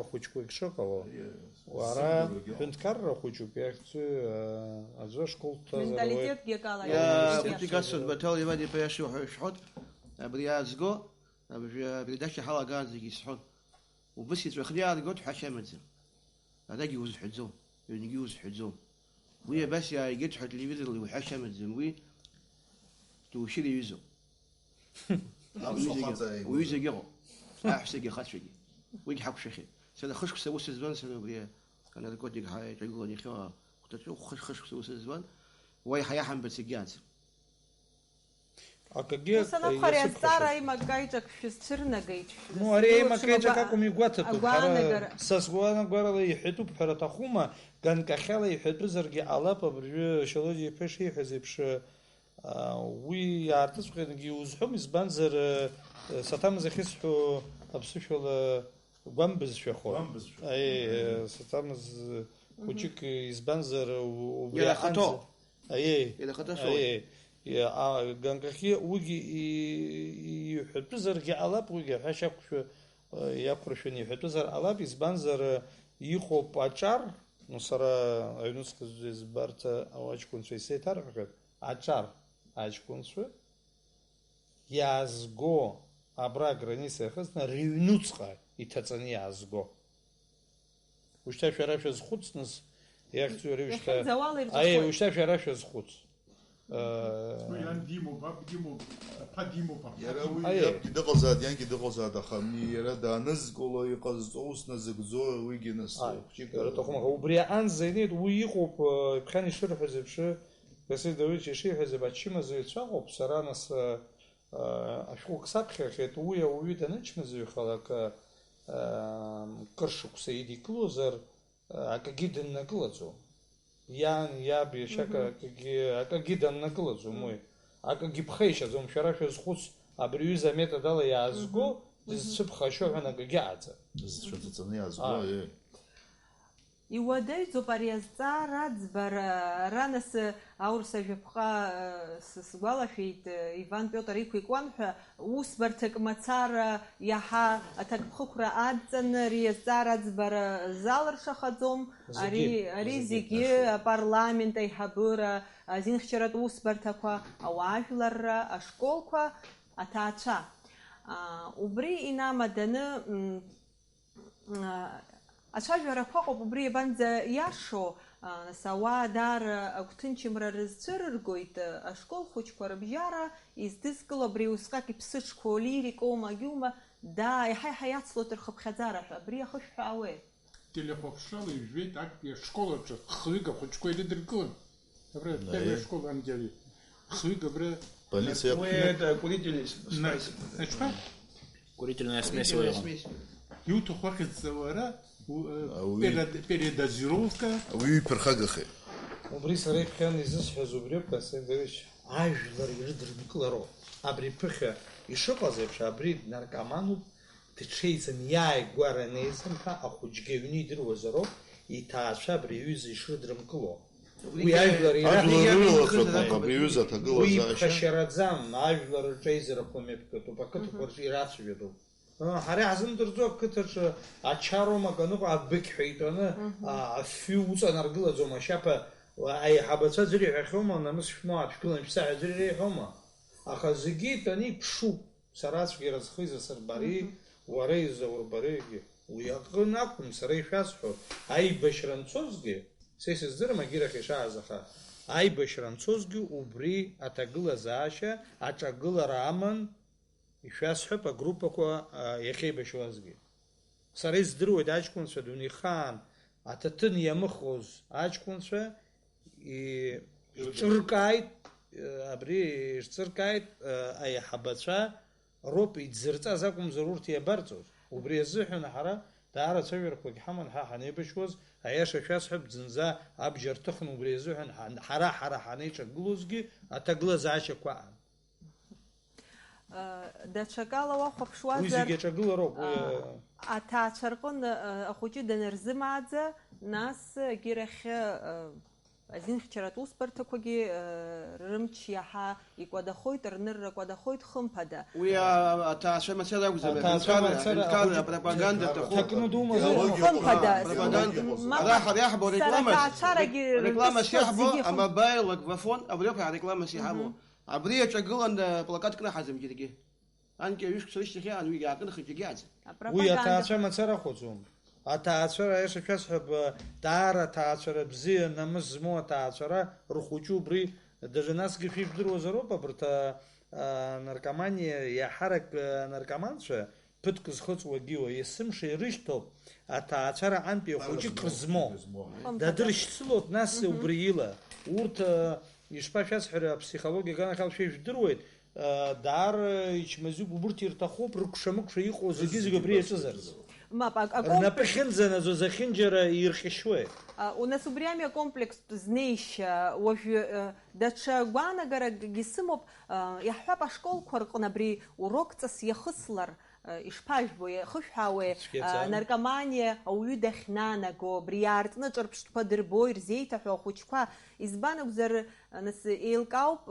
ахәыҷқәагь шыҟало. Аиеи, Уара сзымдыруагьы ыҟоуп. Ҳәынҭқарра хәыҷуп, иахьӡу, э, аӡәы ашкол дҭазар ауеит. Менталитетгьы акала Иа, иаҳәоит. Хәыҷык асоуп, Баҭал Иван иԥа иаша уҳәа-, шәҳәоит, абри иаазго, абри, абри адача ҳалагаанӡагьы исҳәон. Убыс иҵәахны иааргоит ҳәашьа амаӡам. Арагьы узҳәаӡом, ҩынгьы узҳәаӡом. Уи абас иааигеит ҳәа ателевизорла иуҳәашьа амаӡам, уи душьыр иҩызоуп. Аԥсуа Уи зегьы, хаҵа иааигәа. Уи зегьы ыҟоуп. Аҳәсагьы ахацәагьы. Уигь ҳақәшәахьеит. Сара хышықәса аус зуан, сара убри анаркотик ҳаиҿагылан иахьа ахәҭаҿы хыш-, хышықәса аус зуан. Уа иаҳа иаҳамбац егьиаӡам. Акгьы Ус анакәха, ари иацыԥхашьаӡом. Азҵаара аимаккаиҿак шәызцәырнагеит, шәзы-, Ну, ари сгәылаԥшым аимаккаиҿак агәа-, акәым игәаҭатәуп. Ҳара агәаанагара. Са сгәаанагарала иҳәатәуп, ҳәара аҭахума, ганк ахьала иҳәатәызаргьы ҟалап, абыржәы Шьалодиа иԥа ишиҳәаз еиԥш, а, уи иаартыҵәҟьангьы иузҳәом, избанзар, а, саҭамыз ахьысҳәо аԥсышәала Гәамбызшәахоит. Гәамбызшәа. Аиеи, саҭамыз хәыҷык, избанзар, у-, убри Иара ахаҭоу. аҟынӡа. Аиеи. Иара ахаҭа соуеит. Аиеи. Иа-, а, ганкахьы уигьы и-, и-, иҳәатәызаргьы ҟалап, уигьы аҳәашьа ақәшәа, а, иақәыршәаны иҳәатәызар ҟалап, избанзар, а, иҟоуп аҿар, ну, сара аҩнуҵҟа збарҭа аҷкәынцәа исеиҭарҳәахьеит, аҿар аҷкәынцәа иаазго, абра аграница иахыҵны, рыҩнуҵҟа иҭаҵаны иаазго. Ушьҭа шәара шәазхәыц, нас, иахьӡу ари ушьҭа. Иахьынӡауала ирҵәахоит. Аиеи, ушьҭа шәара шәазхәыц. Э, Уи иан димоуп, аб димоуп, аԥа димоуп, аԥа Иара димоуп. уи Аиеи. иабгьы дыҟазааит, иангьы дыҟазааит, аха ами иара даанызкыло, иҟазҵо, ус назыгӡо, уигьы нас Аи, хәҷык, иара э, аҭахым, аха убри аҟынӡа инеит, уи иҟоуп, э, иԥхьан ишырҳәаз еиԥш, Василий Давидович ишиҳәаз еиԥш, ачымазаҩцәа ыҟоуп, сара нас, э, э, ашәҟәык саԥхьахьеит, уи ауаҩы данычмазаҩхалак, э, э, кыр шықәса идикылозар, акагьы дыннакылаӡом. Иан, иаб, иашьак Мгм. акагьы, акагьы даннакылаӡом Мм. уи. Акагьы ԥхеишьаӡом, шәара шәазхәыц, абри аҩыза аметод ала иаазго, Мгм. Мгм. дызцәыԥхашьо ҳәа акагьы аӡам. Дызцәыҵаҵаны иаазго, Ааи. Аиеи. Иуадаҩӡоуп ари азҵаара аӡбара, ара нас, аурыс ажәаԥҟа, э, с-, сгәалашәеит, э, Иван Пиотр иқәикуан ҳәа, усбарҭак мацара иаҳа аҭакԥхықәра адҵаны ари азҵаара аӡбара залыршахаӡом. Зегьы, Ари, ари зегьы, зегьы ашоуп. Апарламент аиҳабыра, азинхьчаратә усбарҭақәа, ауаажәларра, ашколқәа, аҭаацәа. А, убри инамаданы, м, а, ацәажәарақәа ыҟоуп, убри иабанӡа иашоу, а, нас ауаа даара агәҭынчымра рызцәырыргоит, а, ашкол хәыҷқәа рыбжьара издызкыло абри усҟак иԥсыҽқәоу лирикоума, агьума, даа, еиҳа-еиҳа иацлоит рхыԥхьаӡара ҳәа, абри ахышәҳәаауеи? Телехәаԥшрала ижәжәеит актәи ашкол аҿы хҩык ахәыҷқәа ирыдыркылан. Абра Наи. Первая школа Ангелы. Хҩык абра Полиция. Ой, это курительный с-, На-, смесь. Значит, Курительная смесь Курительная его. Смесь. Иуҭаху ахьӡҵауара, у-, э, Ауаҩы. Перед-, передозировка. Ауаҩы иԥырхагахеит. Убри сара иԥхьан изысҳәаз убриоуп, Константин Григорьевич, ажәлар ирыдыркылароуп. Абри ԥыхьа ишыҟаз еиԥш, абри наркомануп, дҽеиӡам, иааигәара неизым ҳәа ахәыҷгьы аҩны идыруазароуп, иҭаацәа абри аҩыза ишрыдрымкыло. Уи Убригьы ажәлар Ажәлар ирахәгьы рылахәуп, абри аҩыза аҭагылазаашьа. Уи ԥхашьараӡам, ажәлар рҿеизарақәа мҩаԥгатәуп, ақыҭақәа Мгм. рҿы ирацәажәатәуп. Ҳара иаҳзымдырӡо ақыҭаҿы ачароума акы аныҟоу, абыкь ҳәа итәаны, Мгм. а, афҩы уҵанаргылаӡом, ашьаԥа, аиҳабацәа аӡәыр иҳәахьоума, намыс шәмоу, ааҭшәгылан шәца ҳәа аӡәыр иреиҳәома? Аха зегьы итәаны иԥшуп. Сара ацәгьара зхы изасырбари, Мгм. уара изаурбари, уи аҟын акәым, сара ишәасҳәоит, аибашьра анцозгьы, са исыздырам агьырахь ишааз, аха аибашьра анцозгьы убри аҭагылазаашьа, аҿагылара аман, ишәасҳәап, агруппақәа, а, иахьеибашьуазгьы. Сара издыруеит аҷкәынцәа дунеихаан аҭаҭын иамыхоз аҷкәынцәа и-, Ирыдыркылеит. Ирҿыркааит, э, абри ирҿыркааит, э, аиҳабацәа роуп идзырҵаз акәымзар урҭ иабарҵоз. Убри азыҳәан ҳара даара ацәажәарақәагь ҳаман, ҳа ҳанеибашьуаз, аиаша шәасҳәап, зынӡа абџьар ҭыхны убри азыҳәан ҳан-, ҳара, ҳара ҳанеиҿагылозгьы аҭагылазаашьақәа аан. Даҽакала уахәаԥшуазар, Уи зегьы аҿагылароуп, уи, а, а, аҭаацәа рҟны, а, ахәыҷы данырзымааӡа, нас, егьирахь, а, азинхьчаратә усбарҭақәагьы, а, рымч иаҳа икәадахоит, рнырра кәадахоит, хымԥада. Уи, а, аҭаацәа мацара акәӡам, Аҭаацәа аҳәынҭқарра, мацара аҳәынҭқарра ахәыҷы апропаганда Ҭакны аҭахуп. думазар? Идеологиа Хымԥада. ыҟоуп. Пропаганда. Идеологиа ыҟоуп. Мап, Ара ҳара иаҳбо сара рекламаз, аҭаацәарагьы рекламас рызкысуа иаҳбо, зегьы хым- амобаил, аграфон, абри ауп ҳара рекламас иҳамоу. Мгм. Абри аҿагылан, э, плакатк кнаҳаӡам џьаргьы. Анкьа ҩышықәса рышьҭахь иаан уигьы аакнахит, џьаргьы аӡам. Уи Апропаганда. аҭаацәа мацара ахәаӡом. Аҭаацәара, аиаша шәасҳәап, даара аҭаацәара бзиа, намыс змоу аҭаацәара рхәыҷы убри, даже насгьы шәижәдыруазароуп, абарҭ, а, а, наркоманиа, иаҳарак, а, наркоманцәа, ԥыҭк зхыҵуагьы уа, есымша ирышьҭоуп, аҭаацәара антәи ахәыҷык рызмоу. Хымԥада. Дадыршьцылоит, нас, Мгм. убри ила. Урҭ, а, ишԥашәасҳәари, аԥсихологиа аганахьала шәа ижәдыруеит, а, даара ичмазаҩуп, убырҭ ирҭахуп, рыкәша-мыкәша иҟоу зегьы-зегьы убри иаҿызарц. Мап, ак-, акомплекс. Рнапы ахьынӡанаӡоз ахьынџьара ирҟьашьуеит. А, у нас убри ами акомплекстә знеишьа, уажәы, э, даҽа гәаанагаракгьы сымоуп, а, иаҳҳәап, ашколқәа рҟны абри урокҵас иахыслар, Ишԥажәбо, иахышәҳәаауеи, цәгьа ҵаара, анаркоманиа ауаҩы дахьнанаго, абри иаартны аҿырԥштәқәа дырбо, ирзеиҭаҳәо ахәыҷқәа? Избан акәзар, нас, еилкаауп,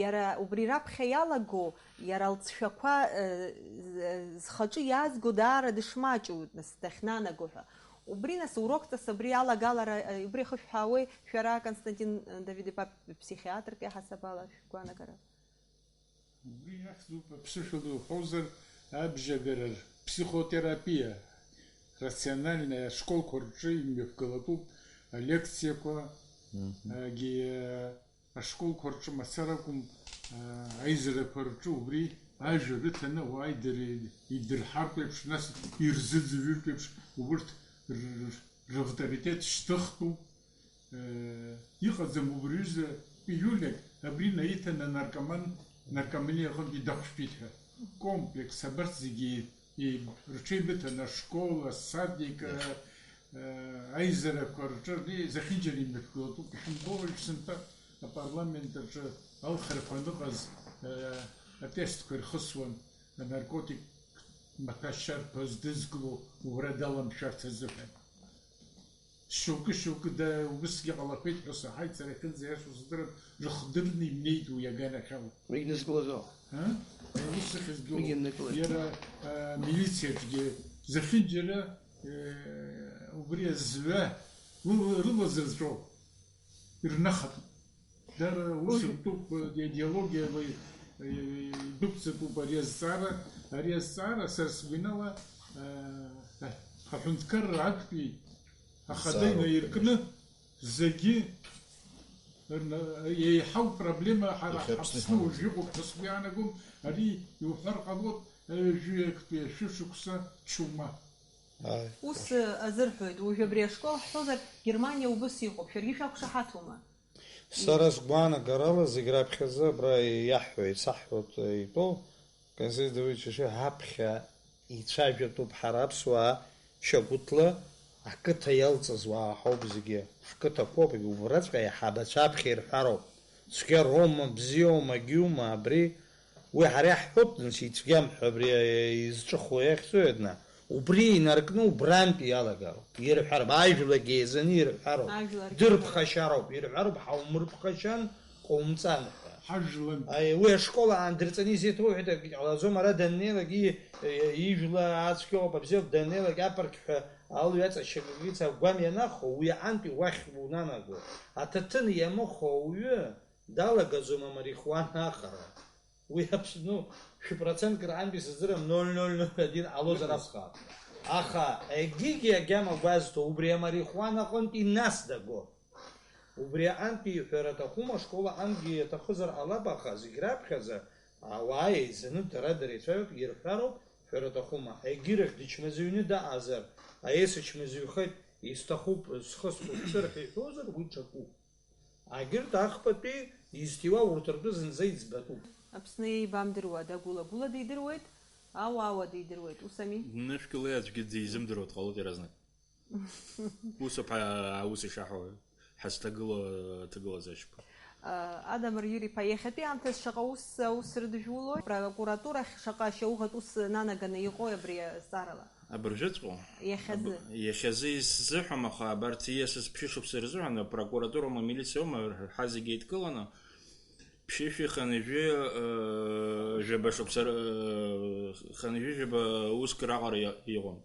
иара убри раԥхьа иалаго, иара лҵшәақәа, з-, зхаҿы иаазго даара дышмаҷу, нас, дахьнанаго ҳәа. Убри, нас, урокҵас абри алагалара, убри ахышәҳәаауеи шәара, Константин Давид-иԥа, ԥсихиатртә иаҳасаб ала шәгәаанагара? Убри иахьӡуп, аԥсышәала уҳәозар, абжьагара, психотерапиа, рациональная, ашколқәа рҿы имҩаԥгалатәуп алекциақәа, Мгм. агьи, ашколқәа рҿы мацара акәым, аизарақәа рҿы убри ажәа рыҭаны ауаа идыр-, идырҳартә еиԥш, нас ирзыӡырҩыртә еиԥш, убырҭ р-, р-, равторитет шьҭыхтәуп. Э, иҟаӡам убри аҩыза ииулак абри наиҭан анаркоман, наркоманиа аҟынтәи дахәшәтәит ҳәа. Комплекс абарҭ зегьы и-, рҽеибыҭан, ашкол, асадик, э, э, аизарақәа рҿы, и-, зехьынџьара имҩаԥгылатәуп. Ишәымбо, уажә сынтәа апарламент аҿы алхрақәа аныҟаз, э, атестқәа ирхысуан, анаркотик маҭәашьарқәа здызкыло убра даламшәарц азыҳәан. Шьоукы-шьоукы да-, убысгьы ҟалақәеит ҳәа саҳаит, сара иахьынӡаиашоу сыздырам, рыхдырны имнеит уи аганахьала. Уигьы нызкылазо? А? Ус сыхьызгылоу. Уигьы ныкылеит. Иара, а, милициаҿгьы зехьынџьара, э, убри азҩа лы-, рылазырҵәо ирнахатәуп. Дара ус Уи- ртәуп, идеологиала, э, идәықәҵатәуп ари азҵаара. Ари азҵаара, сара сгәанала, э, аҳәынҭқарра актәи ахада Зҵаароуп. Инаиркны, зегьы рна-, еиҳау проблема ҳара Иахьа Аԥсны Ҳаԥсны иҳамоу. Уажә иҟоуп ҳәа сгәы иаанагом, ари иуҳәар ҟалоит, ҩажәи актәи ашәышықәса чума. Ааи. Ус, э, азырҳәоит, уажә абри ашкол ҳҳәозар, Германиа убыс иҟоуп, шәаргьы шәақәшаҳаҭума? Сара сгәаанагарала зегь раԥхьаӡа абра иаҳҳәо, исаҳҳәо итәоу, Константин Давидович, иши ҳаԥхьа ицәажәатәуп ҳара аԥсуаа шьагәыҭла ақыҭа иалҵыз уаа ҳауп зегьы. Ҳқыҭақәоуп, убраҵәҟьа иаҳабацәа аԥхьа ирҳәароуп. Цәгьароума, бзиоума, гьиума, абри Уи ҳара иаҳҳәоит, нас, ицәгьам ҳәа абри изҿыхо иахьӡу, Една. Убри инаркны убрантәи иалагароуп. Ирҳәароуп, ажәлагьы еизаны ирҳәароуп. Ажәларгьы Дырԥхашьароуп, ирҳәароуп, ҳаумырԥхашьан, ҟоумҵан ҳәа. Ҳажәлантә. Аи, уи ашкол аандырҵаны изеиҭоуҳәеит, акгьы ҟалаӡом, ара даннеилак и-, ижәла ацәгьоуп, абзиоуп, даннеилак апарк ҳәа алҩаҵашьа акгьы агәам ианахо, уи аҟантәи уахь унанаго. Аҭаҭын иамыхәо ауаҩы, Далагаӡом амарихуана ахара. Уи Аԥсны шәы процентк рҟынтәи сыздырам, ноль ноль ноль один ҟалозар акәхап. Аха егьигьы агьама гәазҭо, убри амарихуана аҟынтәи нас даго. Убри аҟынтәи иҳәара аҭахума, ашкол аҟынгьы иаҭахызар ҟалап, аха зегь раԥхьаӡа ауаа еизаны дара-дара ицәажәап, ирҳәароуп, ҳәара аҭахума, егьирахь дычмазаҩны даҟазар, аиас ачмазаҩхеит, исҭахуп, схы схәыцәтәыр ҳәа иҳәозар, уи ҿакуп. Агьырҭ ахԥатәи изҭиуа урҭ ртәы зынӡа иӡбатәуп. Аԥсны еибамдыруа дагәыла-гәыла дидыруеит, ауа-ауа дидыруеит, ус ами? Днышәкылеи аӡәгьы дизымдыруа дҟалоит иаразнак. Ус ауп ҳа-, аус ишаҳауа, ҳазҭагылоу аҭагылазаашьақәа. А, Адамыр Иури-иԥа, иахьатәи аамҭаз шаҟа ус, аус рыдыжәулои? Прокуратурахь шаҟа шьауӷатә ус нанаганы иҟои абри азҵаарала? Абыржәыҵәҟьоу? Иахьазы. Аб-, иахьазы исзыҳәам, аха абарҭ ииасыз ԥшьышықәса рзыҳәан апрокуратуроума, амилициоума, ҳа зегьы еидкыланы, ԥшьышәи хынҩажәи, э, жәаба шықәса р-, э, хынҩажәи жәаба уск раҟара иа-, иҟан.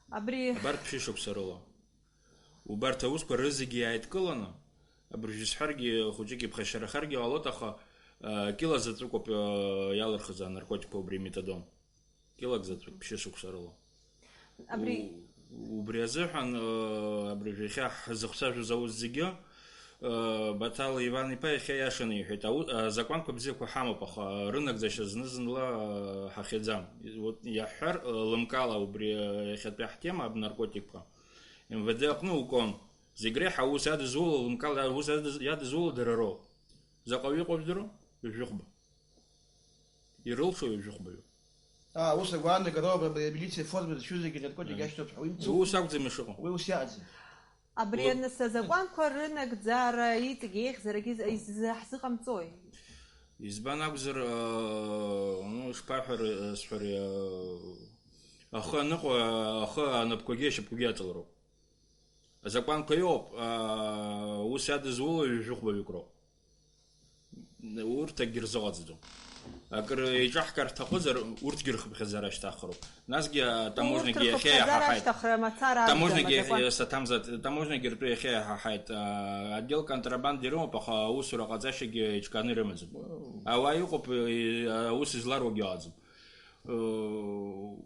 Абри Абарҭ ԥшьышықәса рыла. Убарҭ аусқәа рызегьы иааидкыланы, абыржәы исҳәаргьы, хәыҷык иԥхашьарахаргьы ҟалоит, аха, э, кьыла заҵәыкоуп, э, иалырхыз анаркотикқәа убри метадон. Кьылак заҵәык, ԥшьышықәса рыла. Абри У-, убри азыҳәан, э, абыржәы иахьа ҳзыхцәажәоз аус зегьы, э, Баҭал Иван-иԥа иахьа иашаны иҳәеит. Ау-, э, азакәанқәа бзиақәа ҳамоуп, аха рынагӡашьа зны-зынла, э, ҳахьӡам. Вот иаҳҳәар, э, лымкаала убри, э, иахьатәи ҳтема, абнаркотикқәа. М В Д аҟны укон. Зегь реиҳа аус иадызуло лымкаала, аус иадыз-, иадызуло дара роуп. Заҟаҩы иҟоу жәдыруа? Ҩажәихәба. Ирылшо ҩажәихәбаҩуп. Аа, ус агәаанагароуп, абри амилициа форма зшәу зегьы наркотик Мм. иашьҭоуп ҳәа, уи мцуп. Ус акәӡам ишыҟоу. Уи ус иаҟаӡам. Абри Уи аныс азакәанқәа рынагӡара иҵегь еиӷьзарагьы из-, изаҳзыҟамҵои? Избан акәзар, аа, ну, ишԥаҳәари, сҳәари, аа, ахы аныҟоу, ахы анапқәагьы ашьапқәагьы аҵалароуп. Азакәанқәа иоуп, аа, ус иадызуло ҩажәихәбаҩык роуп. Урҭ акгьы рзыҟаҵаӡом. Акыр еиҿаҳкаар рҭахызар, урҭгьы рхыԥхьаӡара шьҭаҳхроуп. Насгьы атаможнагьы Урҭ иахьа рхыԥхьаӡара иаҳаҳаит. Шьҭахра мацара Таможнагьы аӡәӡәала иахьа, закәан. Саҭамзар, таможнагьы ртәы иахьа иаҳаҳаит. А, отдел контрабанды ирымоуп, аха аусура ҟаҵашьагьы иҿкааны ирымаӡам. Ауаа иҟоуп, и-, аус изларуагьы ыҟаӡам. Э,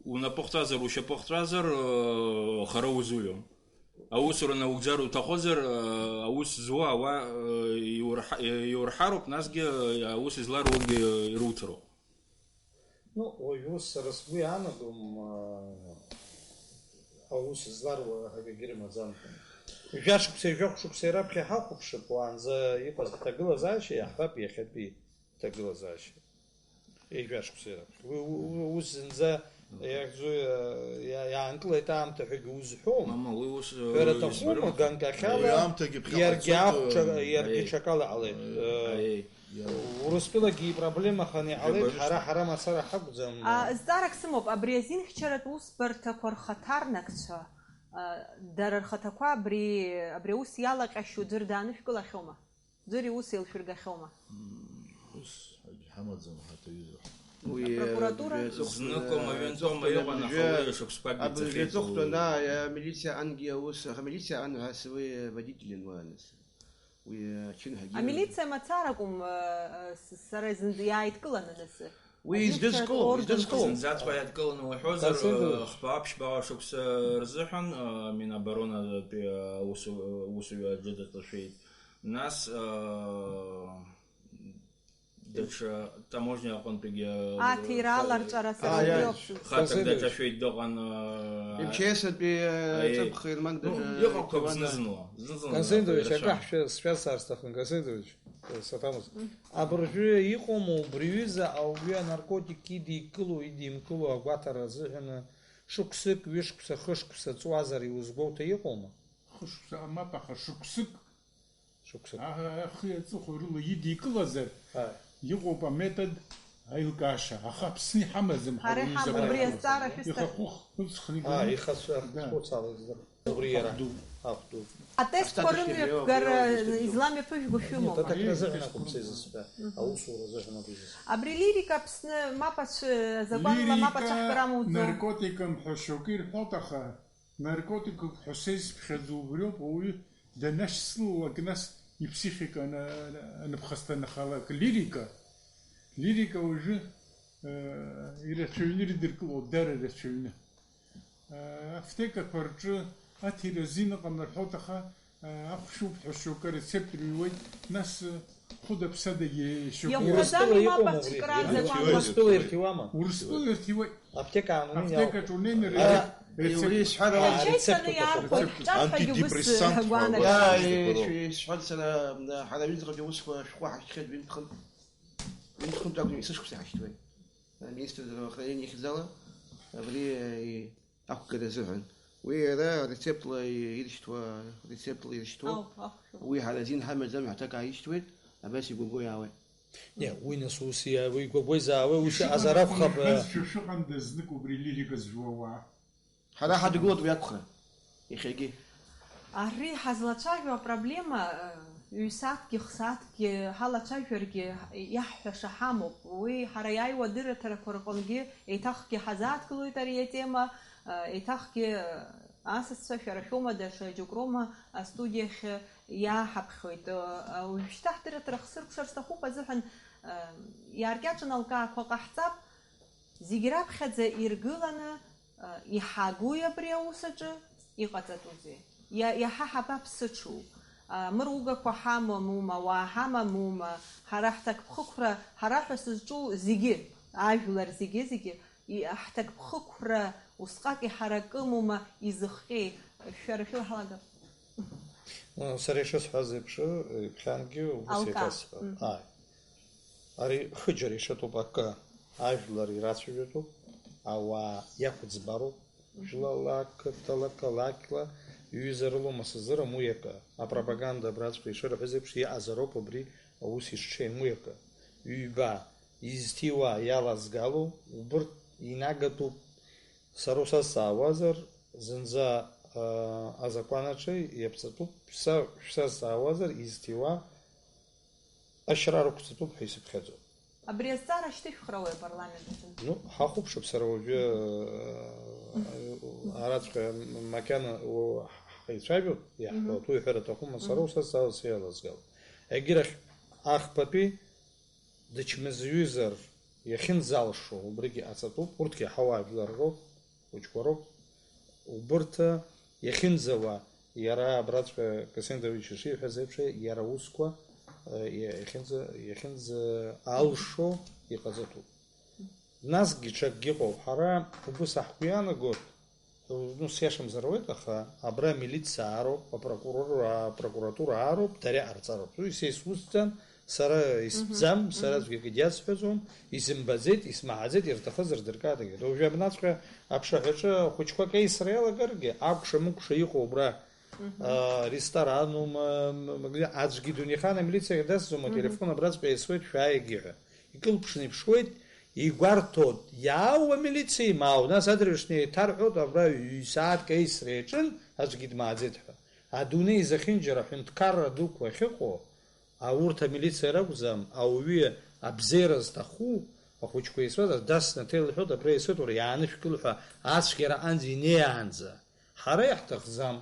унапы хҵәазар, ушьапы хҵәазар, э, хара узуҩуам. Аусура наугӡар уҭахозар, э, аус зуа ауаа, э, иурҳа-, э, иурҳароуп, насгьы, э, аус изларуагьы ируҭароуп. Ну, уажә ус сара сгәы иаанагом, аа, аус зларуа акгьы рымаӡамкәан. Жәашықәсеи жәохә шықәсеи раԥхьа ҳахәаԥшып, уаанӡа иҟаз ҳҭагылазаашьа иаҳбап иахьатәи ҳҭагылазаашьа. Ҩажәа шықәсеи раԥхьа. Уи, уи, уи ус зынӡа иахьӡу, иа-, иа-, иаанкылеит аамҭа ҳәагьы узҳәом. Мама, уи ус, Шәара э, аҭахума, избарым. Ганкахьала Уи аамҭагьы ԥхьаҟа иаргьы ицоит, ахәҽа-, э, иаргьы аи. Ҽакала иҟалеит. Э, Э, аи. Урыстәылагьы ипроблемаханы иҟалеит, Жәабаҩышьҭ. Ҳара, ҳара мацара ҳакәӡам. А, зҵаарак сымоуп, абри азинхьчаратә усбарҭақәа рхаҭарнакцәа, а, дара рхаҭақәа абри, абри аус иалаҟьашьу ӡәыр даанышәкылахьоума? Ӡәыр иус еилшәыргахьоума? М, ус, ҳамаӡам ҳаҭ аҩыза. Уи, Апрокуратура? э, Зныкома, ҩынтәома иҟан, аха уи шықәсқәакгьы абыржәы ҵахьеит. Аҵыхәтәан, аа, амилициа ангьы аус, аха амилициа ан ҳәа уи водитель иануааныс. Уи ачынҳәагьы Амилициа мацара акәым, э, э, с-, сара изын-, иааидкыланы нас. Уи Азинхьчаратә издызкылом, органқәа. Издызкылом. Зынӡаҵәҟьа иадкыланы уҳәозар, Константин. Э, хԥа-ԥшьба шықәса рзыҳәан, э, Миноборонатәи аусу-, аусуҩы аӡәы даҿашәеит. Нас, э, даҽа таможниа аҟынтәигьы, э, Аҭира ха-, аларҵәара сара а, сгәы иа, иоуп. Хаҵак Константин. Даҿашәеит дыҟан, э, М Ч С-атәи, э, Аи. Ҵыԥх Ермак Ну, даҿа-, иҟақәоуп Ивана. Зны-зынла, зны-зынла Константинович, ирацәан. Акы ҳшәа-, сшәасҵар сҭахын, Константинович, э, саҭамыз. Мм. Абыржәы иҟоума убри аҩыза ауаҩы анаркотик идикыло, идимкыло агәаҭара азыҳәаны шықәсык, ҩышықәса, хышықәса ҵуазар иузгәоуҭо иҟоума? Хышықәса мап, аха шықәсык Шықәсык. Аҳ-, ахи аҵыхәеи рыла идикылазар, Ааи. Иҟоуп аметод аилкааша, аха Аԥсны иҳамаӡам. Ҳара ҳара иҳамам, уи изакәан убри иҳамаӡам. Азҵаара шәысҭар. Ихахәы хыҵхны Аа, игылоуп. Ихацәа Да. Хәыцала изыр. Убри иара. Ахәду. Ахәду. Атестқәа Астатус рымҩаԥгара иреиуоуп, иреиуоуп. Излам иаԥыжәго шәымоума? Нет, аҭак азыҳәан акәым сеизызҳәа, Мгм. Аусура азыҳәан акәызыз. Абри лирика Аԥсны мап ацәы-, азакәанла мап Лирика, ацәаҳкыра амуӡо. Наркотикам ҳәа шьоукы ирҳәоит, аха Наркотикуп ҳәа сеизԥхьаӡо убриоуп, ауаҩы данашьцылалак, нас иԥсихика ана-, аныԥхасҭанахалак. Лирика, лирика уажәы, э, ирацәаҩны ирыдыркылоит, дара рацәаҩны. Э, аптекақәа рҿы аҭира азин ыҟам рҳәоит, аха, э, ахәшьуп ҳәа шьоукы арецепт рыҩуеит, нас, э, хәыда-ԥсадагьы шьоукы Иахәаӡами Урыстәыла мап иҟоума ацәкра убри? Азакәанқәа? Урыстәыла ирҭиуама? Урыстәла ирҭиуеит. Аптека аананы Аптека иауп. Аҿы унеины А, рецепт. Иури исҳәар ала. Ачеи Ачеи саны саны иаархәоит, иаархәоит. Ҿаҳәагьы Антидепрессант убыс ҳәа агәаанагара. Уаа, Антидепрессант. Ишәи-, ишәҳәан сара, м, ҳара аҩныҵҟатәи аусқәа шәҟәы ҳахьхьеит, ҩынтә-хынтә, ҩынтә-хынтә акәны исышықәса ҳахьхьуеит. Аминистр здравоохранения ихьӡала, абри, э, ақәгара азыҳәан. Уи иара рецептла ирышьҭуа, рецептла ирышьҭуа. Ауп, ахәшәуп. Уи ҳара азин ҳамаӡам, ҳаҭак ааишьҭуеит, абас игәагәо иаауеит. Не, уи нас ус иа-, уи гәагәа изаауеи, ус Ишыҟам иҟазар акәхап, э. Ҳәа шәыҟандаз знык убри лирика зжәуа уаа? Ҳара ҳадгылоит уи акәхар, иахьагьы. Ари ҳазлацәажәо апроблема, э, ҩ-сааҭгьы, х-сааҭгьы ҳалацәажәаргьы, иаҳҳәаша ҳамоуп. Уи ҳара иааиуа адырраҭарақәа рҟынгьы еиҭахгьы ҳазааҭгылоит ари атема, э, еиҭахгьы, э, асасцәа, шәара шәоума, даҽа џьоук роума астудиахь иааҳаԥхьоит. Э, уажәшьҭа ҳдырраҭара хсыркәшар сҭахуп азыҳәан, э, иааркьаҿны алкаақәа ҟаҳҵап, зегь раԥхьаӡа иргыланы, э, иҳагуи абри аус аҿы, иҟаҵатәузеи? Иа-, иаҳа ҳабаԥсыҽу? Амыругақәа ҳамамума, ауаа ҳамамума, ҳара ҳҭакԥхықәра, ҳара ҳәа сызҿу зегьы, ажәлар зегьы-зегьы, и-, ҳҭакԥхықәра усҟак иҳаракымума, изыхҟьеи? Шәара шәыла ҳалагап. Ну, сара ишысҳәаз еиԥш, иԥхьангьы убас Алкаа. Еиҭасҳәап. Мгм. Ааи. Ари хыџьара ишыҭоуп акы, ажәлар ирацәажәатәуп, ауаа иақәӡбароуп, Мгм. Жәлала, қыҭала, қалақьла, ҩыза рылоума сыздырам уи акы. Апропаганда абраҵәҟьа ишырҳәаз еиԥш иҟазароуп абри аус ишҽеим уи акы. ҩба изҭиуа иалазгало, убырҭ инагатәуп. Сара усазҵаауазар, зынӡа, аа, азакәанаҿы иаԥҵатәуп, шәса-, шәсазҵаауазар, изҭиуа ашьра рықәҵатәуп ҳәа исыԥхьаӡоит. Абри азҵаара шьҭышәхрауеи апарламент аҿы? Ну, ҳахәаԥшып, сара уажәы, аа, араҵәҟьа макьана у-, ҳаицәажәап, иаҳҳәоит, Мгм. уи ҳәара аҭахума, сара Мгм. усазҵаауаз сеилазгалт. Егьирахь ахԥатәи дычмазаҩызар иахьынӡалшо, убригьы аҵатәуп, урҭгьы ҳауаажәлар роуп, хәыҷқәа роуп. Убырҭ иахьынӡауа, иара абраҵәҟьа Касендрович ишиҳәаз еиԥш, иара аусқәа, э, иахьынӡа-, иахьынӡалшо иҟаҵатәуп. Насгьы ҽакгьы ыҟоуп, ҳара убыс ҳгәы иаанагоит, Ну, сиашамзар ауеит, аха абра амилициа аароуп, апрокурор, апрокуратура аароуп, дара иҟарҵароуп. Уи са исусӡам, сара исбӡам, Мгм, сара мгм. аӡәгьы акгьы иасҳәаӡом, исымбаӡеит, исмаҳаӡеит, ирҭахызар дыркадагеит. Уажәы абнаҵәҟьа аԥшаҳәаҿы ахәыҷқәа кеисра иалагаргьы, акәша-мыкәша иҟоу убра, Мгм. а, ресторанума, м-, м-, аӡәгьы идунеихаан амилициа дасӡом, Мгм. ателефон абраҵәҟьа иасуеит, шәааигьы ҳәа. Икылԥшны иԥшуеит, игәарҭоит, иаау амилициа имаау, нас адырҩаҽны еиҭарҳәоит, абра ҩ-сааҭк аисра иаҿын, аӡәгьы дмааӡеит ҳәа. Адунеи зехьынџьара аҳәынҭқарра дуқәа ахьыҟоу, а, урҭ амилициа ракәӡам, ауаҩы абзиара зҭаху, ахәыҷқәа еисуаз, дасны аҭел иҳәоит, абра еисуеит, уара иаанышәкыл ҳәа ацәгьара аҟынӡа инеиаанӡа. Ҳара иаҳҭахӡам.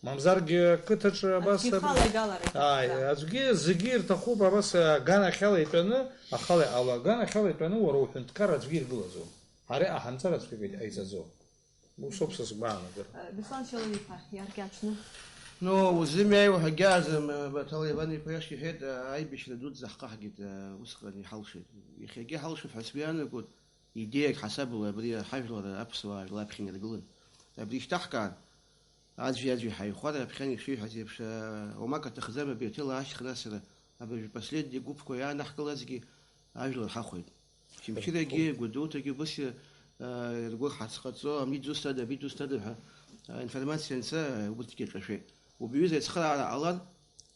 Мамзаргьы ақыҭаҿы абас Аӡәгьы ихала игалара Ааи, иҭахӡам. Аӡәгьы зегьы ирҭахуп, абас аганахьала итәаны, ахала, ала аганахьала итәаны уара уҳәынҭқар аӡәгьы иргылаӡом. Ҳара иҟаҳамҵар аӡәгьы ҟаиҵаӡом. Усоуп са сгәаанагара. Беслан Шьалуа-иԥа, иаркьаҿны. Ну, узымиааиуа ҳәагьы аӡам, Баҭал Иван-иԥа иашьа иҳәеит, аибашьра дуӡӡа ҳхаҳгеит, усҟан иҳалшеит. Иахьагьы ҳалшоит ҳәа сгәы иаанагоит, идеиак ҳасабала абри ҳажәлар аԥсуаа жәлар аԥхьан иргылан. Абри шьҭаҳкаар, аӡәи-аӡәи ҳаихәар, аԥхьан ишиҳәаз еиԥш, уамак аҭахӡам абри аҭел ашьҭхра асра, абыржәы последний гәыԥқәа иаанаҳкылазгьы ажәлар ҳахәеит. Очамчырагьы, Гәдоуҭагьы убыс, а, ргәы ҳацҟаҵо, ами дызусҭада, аби дызусҭада ҳәа, а, информациа анца, а, убырҭгьы аҿашәеит. Убри аҩыза ацхыраара ҟалар,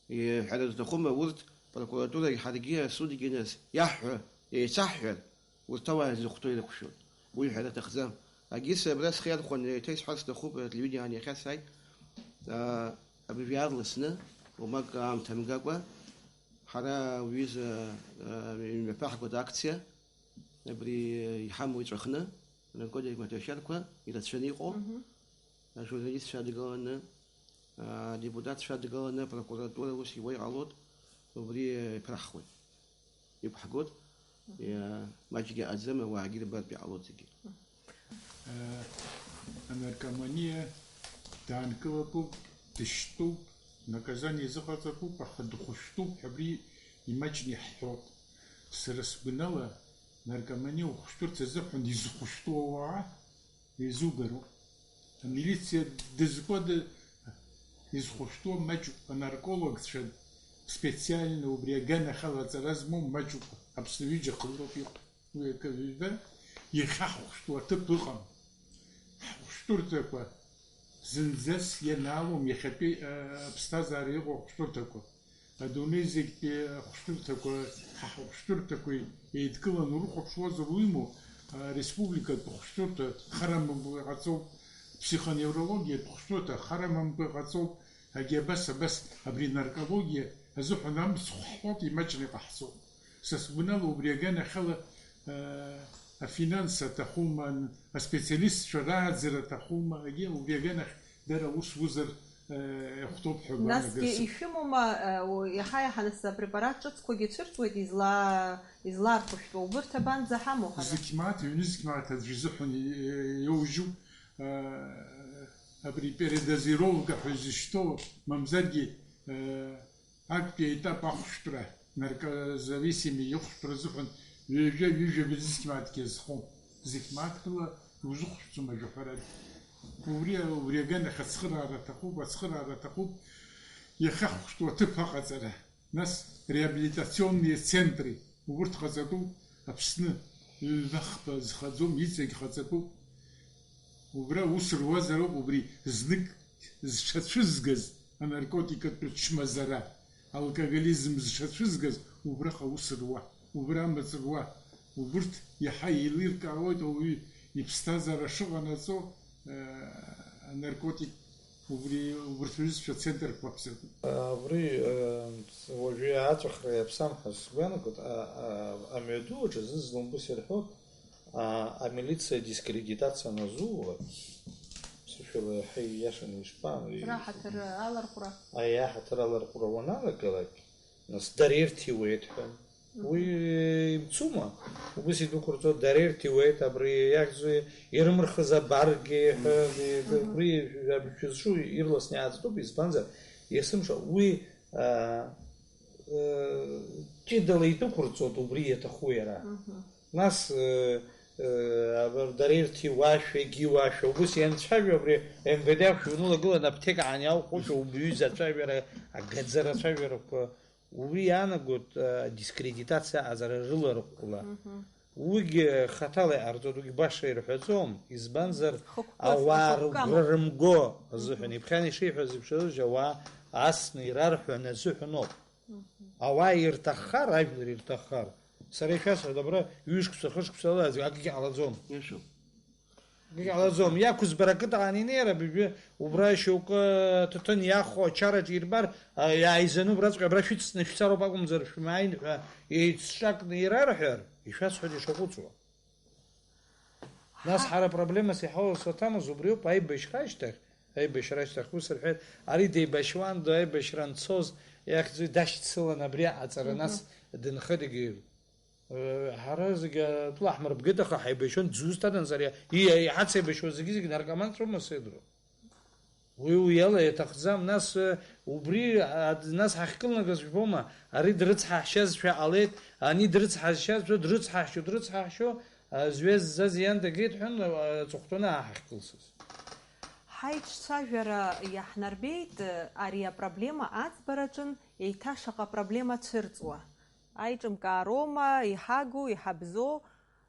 иҳәара зҭахума урҭ, прокуратурагь ҳаргьы асудгьы нас иаҳҳәо еицаҳҳәар, урҭ ауаа зыхәҭоу ирықәшәоит. Уи ҳәара аҭахӡам. Агьыс абра схы иархәаны еиҭа исҳәар сҭахуп, ателевидение иахьа сааит, а, абыржәы иаарласны, уамак аамҭа мгакәа, ҳара уҩыза, а, имҩаԥаҳгоит акциа, абри иҳамоу иҵәахны, анаркотик маҭәашьарқәа ирацәаны иҟоу, Мгм. ажурналистцәа адгаланы, адепутатцәа адгаланы апрокуратура ус иуа иҟалоит, убри иԥырҳхуеит. Иқәҳгоит, Мгм. иа-, маҷгьы аӡам, ауаагьы рбартә иҟалоит зегьы. Э, анаркоманиа даанкылатәуп, дышьтәуп, наказание изыҟаҵатәуп, аха дыхәышәтәуп ҳәа абри имаҷны иаҳҳәоит. Сара сгәанала, наркоманиа ухәышәтәырц азыҳәан изыхәышәтәу ауаа еизугароуп. Амилициа дызкуа ды-, изхәышәтәуа маҷуп, анаркологцәа специально убри аганахьала аҵара змоу маҷуп, Аԥсны ҩыџьа хылроуп иҟоу. Уи акы ҩба, иахьаҳхәышәтәу аҭыԥ ыҟам. Ҳхәышәтәырҭақәа зынӡас ианаалом иахьатәи, а, аԥсҭазаара иҟоу ахәышәтәырҭақәа. Адунеи зегьтәи ахәышәтәырҭақәа, ҳа ҳахәышәтәырҭақәа еидкыланы урыхәаԥшуазар уимоу, а, республикатә ахәышәтәырҭа хара мымкәа иҟаҵоуп, ԥсихоневрологиатә ахәышәтәырҭа хара мымкәа иҟаҵоуп, егьи абас, абас абри наркологиа азыҳәан амцхә ҳҳәоит, имаҷны иҟаҳҵоит. Са сгәанала убри аганахьала, э, афинанс аҭахума, аспециалистцәа рааӡара аҭахума, егьи убри аганахь дара аус зузар, э, иахәҭоуп ҳәа Насгьы гәаанагоит. Ишәымоума, э, у-, иаҳа-иаҳа нас апрепарат ҿыцқәагьы цәырҵуеит, излаа-, излаархәышәтәуа, убырҭ абанӡа ҳамоу ҳара? Зықь мааҭ, ҩны зықь мааҭ аӡә изыҳәан и-, и-, иоужьуп, э, абри передозировка ҳәа изышьҭоу, мамзаргьы, э, Актәи аетап ахәшәтәра, наркозависими ихәшәтәра азыҳәан ҩажәа, ҩажәа бырзықь мааҭк иазхом. Зықь мааҭк рыла иузыхәшәтәӡом ажәаҳәарада. Убри, убри аганахь ацхыраара аҭахуп, ацхыраара аҭахуп. Иахьахәшәтәу аҭыԥ аҟаҵара, нас реабилитационные центры, убырҭ ҟаҵатәуп Аԥсны, ҩба-хԥа зхаӡом, иҵегь ҟаҵатәуп. Убра аус руазароуп убри знык зҽацәызгаз анаркотикатә чмазара, алкоголизм зҽацәызгаз убраҟа аус руа. Убра мыҵыгәа, убырҭ иаҳа еилиркаауеит ауаҩы иԥсҭазаара шыҟанаҵо, э, анаркотик, убри, убырҭ аҩызцәа ацентрқәа аԥсыртәуп. Абри, э, уажәы аҵәахра иаԥсам ҳәа сгәы иаанагоит, а, а, амҩаду аҿы зны-зынла ус ирҳәоит, а, амилициа дискредитациа аназууа, ԥсышәала иаҳа ииашаны ишԥа-, Раҳаҭыр аларҟәра. Аиаҳаҭыр аларҟәра уаналагалак, нас дара ирҭиуеит ҳәа. Уи имцума? Убас идәықәырҵо дара ирҭиуеит, абри иахьӡу ирымырхыз абаргьы ҳәа, Мгм. убри шәызҿу ирласны иааҵатәуп, избанзар, есымша уи, а, э, ҷыдала идәықәырҵоит убри иаҭаху иара. Мгм. Нас, э, э, абар, дара ирҭиуашәа, егьиуашәа, убас ианцәажәо абри М В Д ахь унылагылан, аԥҭека аан иаухәошәа убаҩы изацәажәара, агаӡара ацәажәарақәа, убри иаанагоит, э, дискредитациа аҟазара рыларҟәла. Мгм. Уигьы хаҭала иҟарҵоит, уигьы баша ирҳәаӡом, избанзар, Хықәкыс, ауаа хықәкы рыгәра амоуп. Рымго азыҳәан, Мгм. Иԥхьан ишиҳәаз еиԥш, ауаа асны ирарҳәаны азыҳәан ауп. Мгм. Ауаа ирҭаххар, ажәлар ирҭаххар, сара ишәасҳәоит, абра ҩышықәса, хышықәса ала акгьы ҟалаӡом. Иашоуп. Акгьы ҟалаӡом. Иақәызбара акы даан инеир, абыжәы убра шьоукы ҭыҭын иахо ачараҿ ирбар, а, иааизаны убраҵәҟьа абра шәыцны шәцароуп акәымзар, шәмааин ҳәа еицҿакны ирарҳәар, ишәасҳәоит ишаҟәыҵуа. Нас ҳара проблемас иҳауа саҭамыз убриоуп, аибашьра ашьҭахь, аибашьра ашьҭахь ус рҳәеит, ари деибашьуан, ду аибашьра анцоз, иахьӡуи дашьцылан абри аҟаҵара, Мгм. Нас дынхыдгьы. Э, ҳара зегьы атәыла ҳмырбгеит, аха ҳаибашьуан, дзусҭада, нас ари, и-, иҳацеибашьуа зегьы-зегьы наркоманцәоума, сеидру? Уи уиала иаҭахӡам, нас, э, убри, а, нас ҳахькылнагаз жәбома, ари дрыцҳаҳшьазшәа ҟалеит, ани дрыцҳашьазшәа, дрыцҳаҳшьо, дрыцҳаҳшьо, а, зҩа ззаз иан дагеит ҳәан, а, аҵыхәтәаны ааҳахькылсыз. Ҳаиҿцәажәара иаҳнарбеит, э, ари апроблема аӡбараҿын еиҭа шаҟа проблема цәырҵуа. Аиҿымкаароума, иҳагу, иҳабзоу,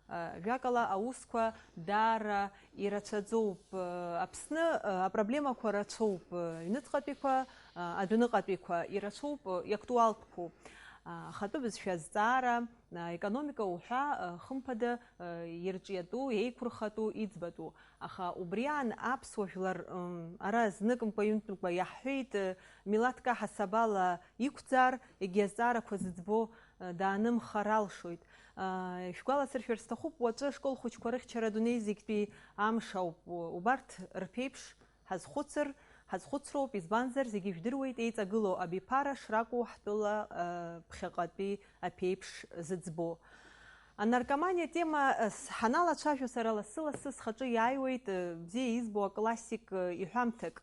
а, жәакала, аусқәа даара ирацәаӡоуп. А, Аԥсны, а, апроблемақәа рацәоуп, а, аҩныҵҟатәиқәа, а, адәныҟатәиқәа ирацәоуп, а, иактуалтәқәоуп. А, ахатәы бызшәа азҵаара, а, економика уҳәа, а, хымԥада, а, ирҿиатәу, еиқәырхатәу, иӡбатәу. Аха убри аан аԥсуа жәлар, м, ара зныкымкәа-ҩынтәымкәа иаҳҳәеит, э, милаҭк аҳасабала иқәӡаар, егьи азҵаарақәа зыӡбо, э, даанымхар алшоит. Э, шәгәаласыршәар сҭахуп, уаҵәы ашкол хәыҷқәа рыхьчара адунеи зегьтәи амш ауп. У-, убарҭ рԥеиԥш ҳазхәыцыр, ҳазхәыцроуп, избанзар, зегьы жәдыруеит еиҵагылоу абиԥара шракәу ҳтәыла, э, ԥхьаҟатәи аԥеиԥш зыӡбо. Анаркоманиа атема, э, с-, ҳаналацәажәо, сара лассы-лассы схаҿы иааиуеит, э, бзиа избо аклассик, э, иҳәамҭак.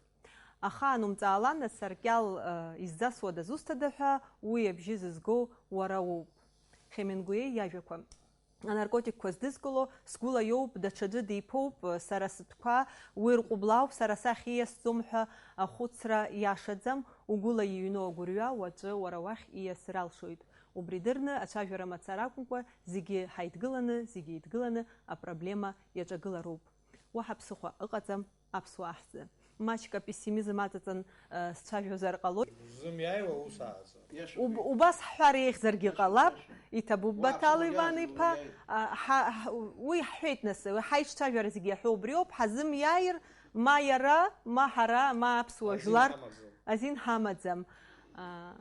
Ахаан умҵаалан, асаркьал, э, иззасуа дызусҭада ҳәа, уи абжьы зызго уара уоуп. Хемингуеи иажәақәа. Анаркотикқәа здызкыло, сгәыла иоуп, даҽаӡәы диԥоуп, э, сара сытәқәа уи рҟәыблаауп, сара сахь ииасӡом ҳәа ахәыцра иашаӡам, угәыла иҩноу агәырҩа уаҵәы уара уахь ииасыр алшоит. Убри дырны, ацәажәара мацара акәымкәа, зегьы ҳаидгыланы, зегьы еидгыланы апроблема иаҿагылароуп. Уаҳа ԥсыхәа ыҟаӡам аԥсуаа ҳзы. Маҷк апессимизм аҵаҵан, э, сцәажәозар ҟалоит. Зымиааиуа ус ааӡа. Иашоуп. Уб-, убас ҳҳәар еиӷьзаргьы ҟалап, иашоуп. Иҭабуп Уа Баҭал аԥсуа Иван-иԥа, иазула иаҩ- а, ҳа-, ҳ-, уи ҳҳәеит нас, ҳаиҿцәажәара зегьы иаҳәо убриоуп, ҳазымиааир, ма иара, ма ҳара, ма аԥсуа Азин жәлар ҳамаӡам. Азин ҳамаӡам. А,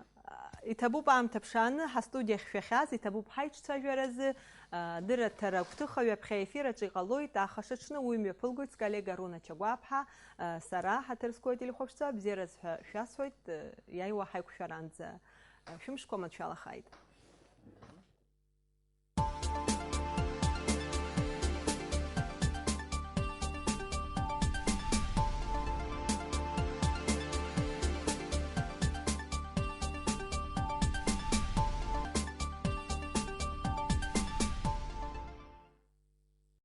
Иҭабуп аамҭа ԥшааны ҳастудиахь шәахьааз, иҭабуп ҳаиҿцәажәаразы, а, дырраҭара агәҭыха ҩаԥхьа аефир аҿы иҟалоит, аха ҽаҽны уи мҩаԥылгоит сколлега Руна Чагәаԥҳа, а, сара, ҳаҭыр зқәу ателехәаԥшцәа, бзиараз ҳәа шәасҳәоит, а, иааиуа ҳаиқәшәаранӡа. А, шәымшқәа мацәалахааит.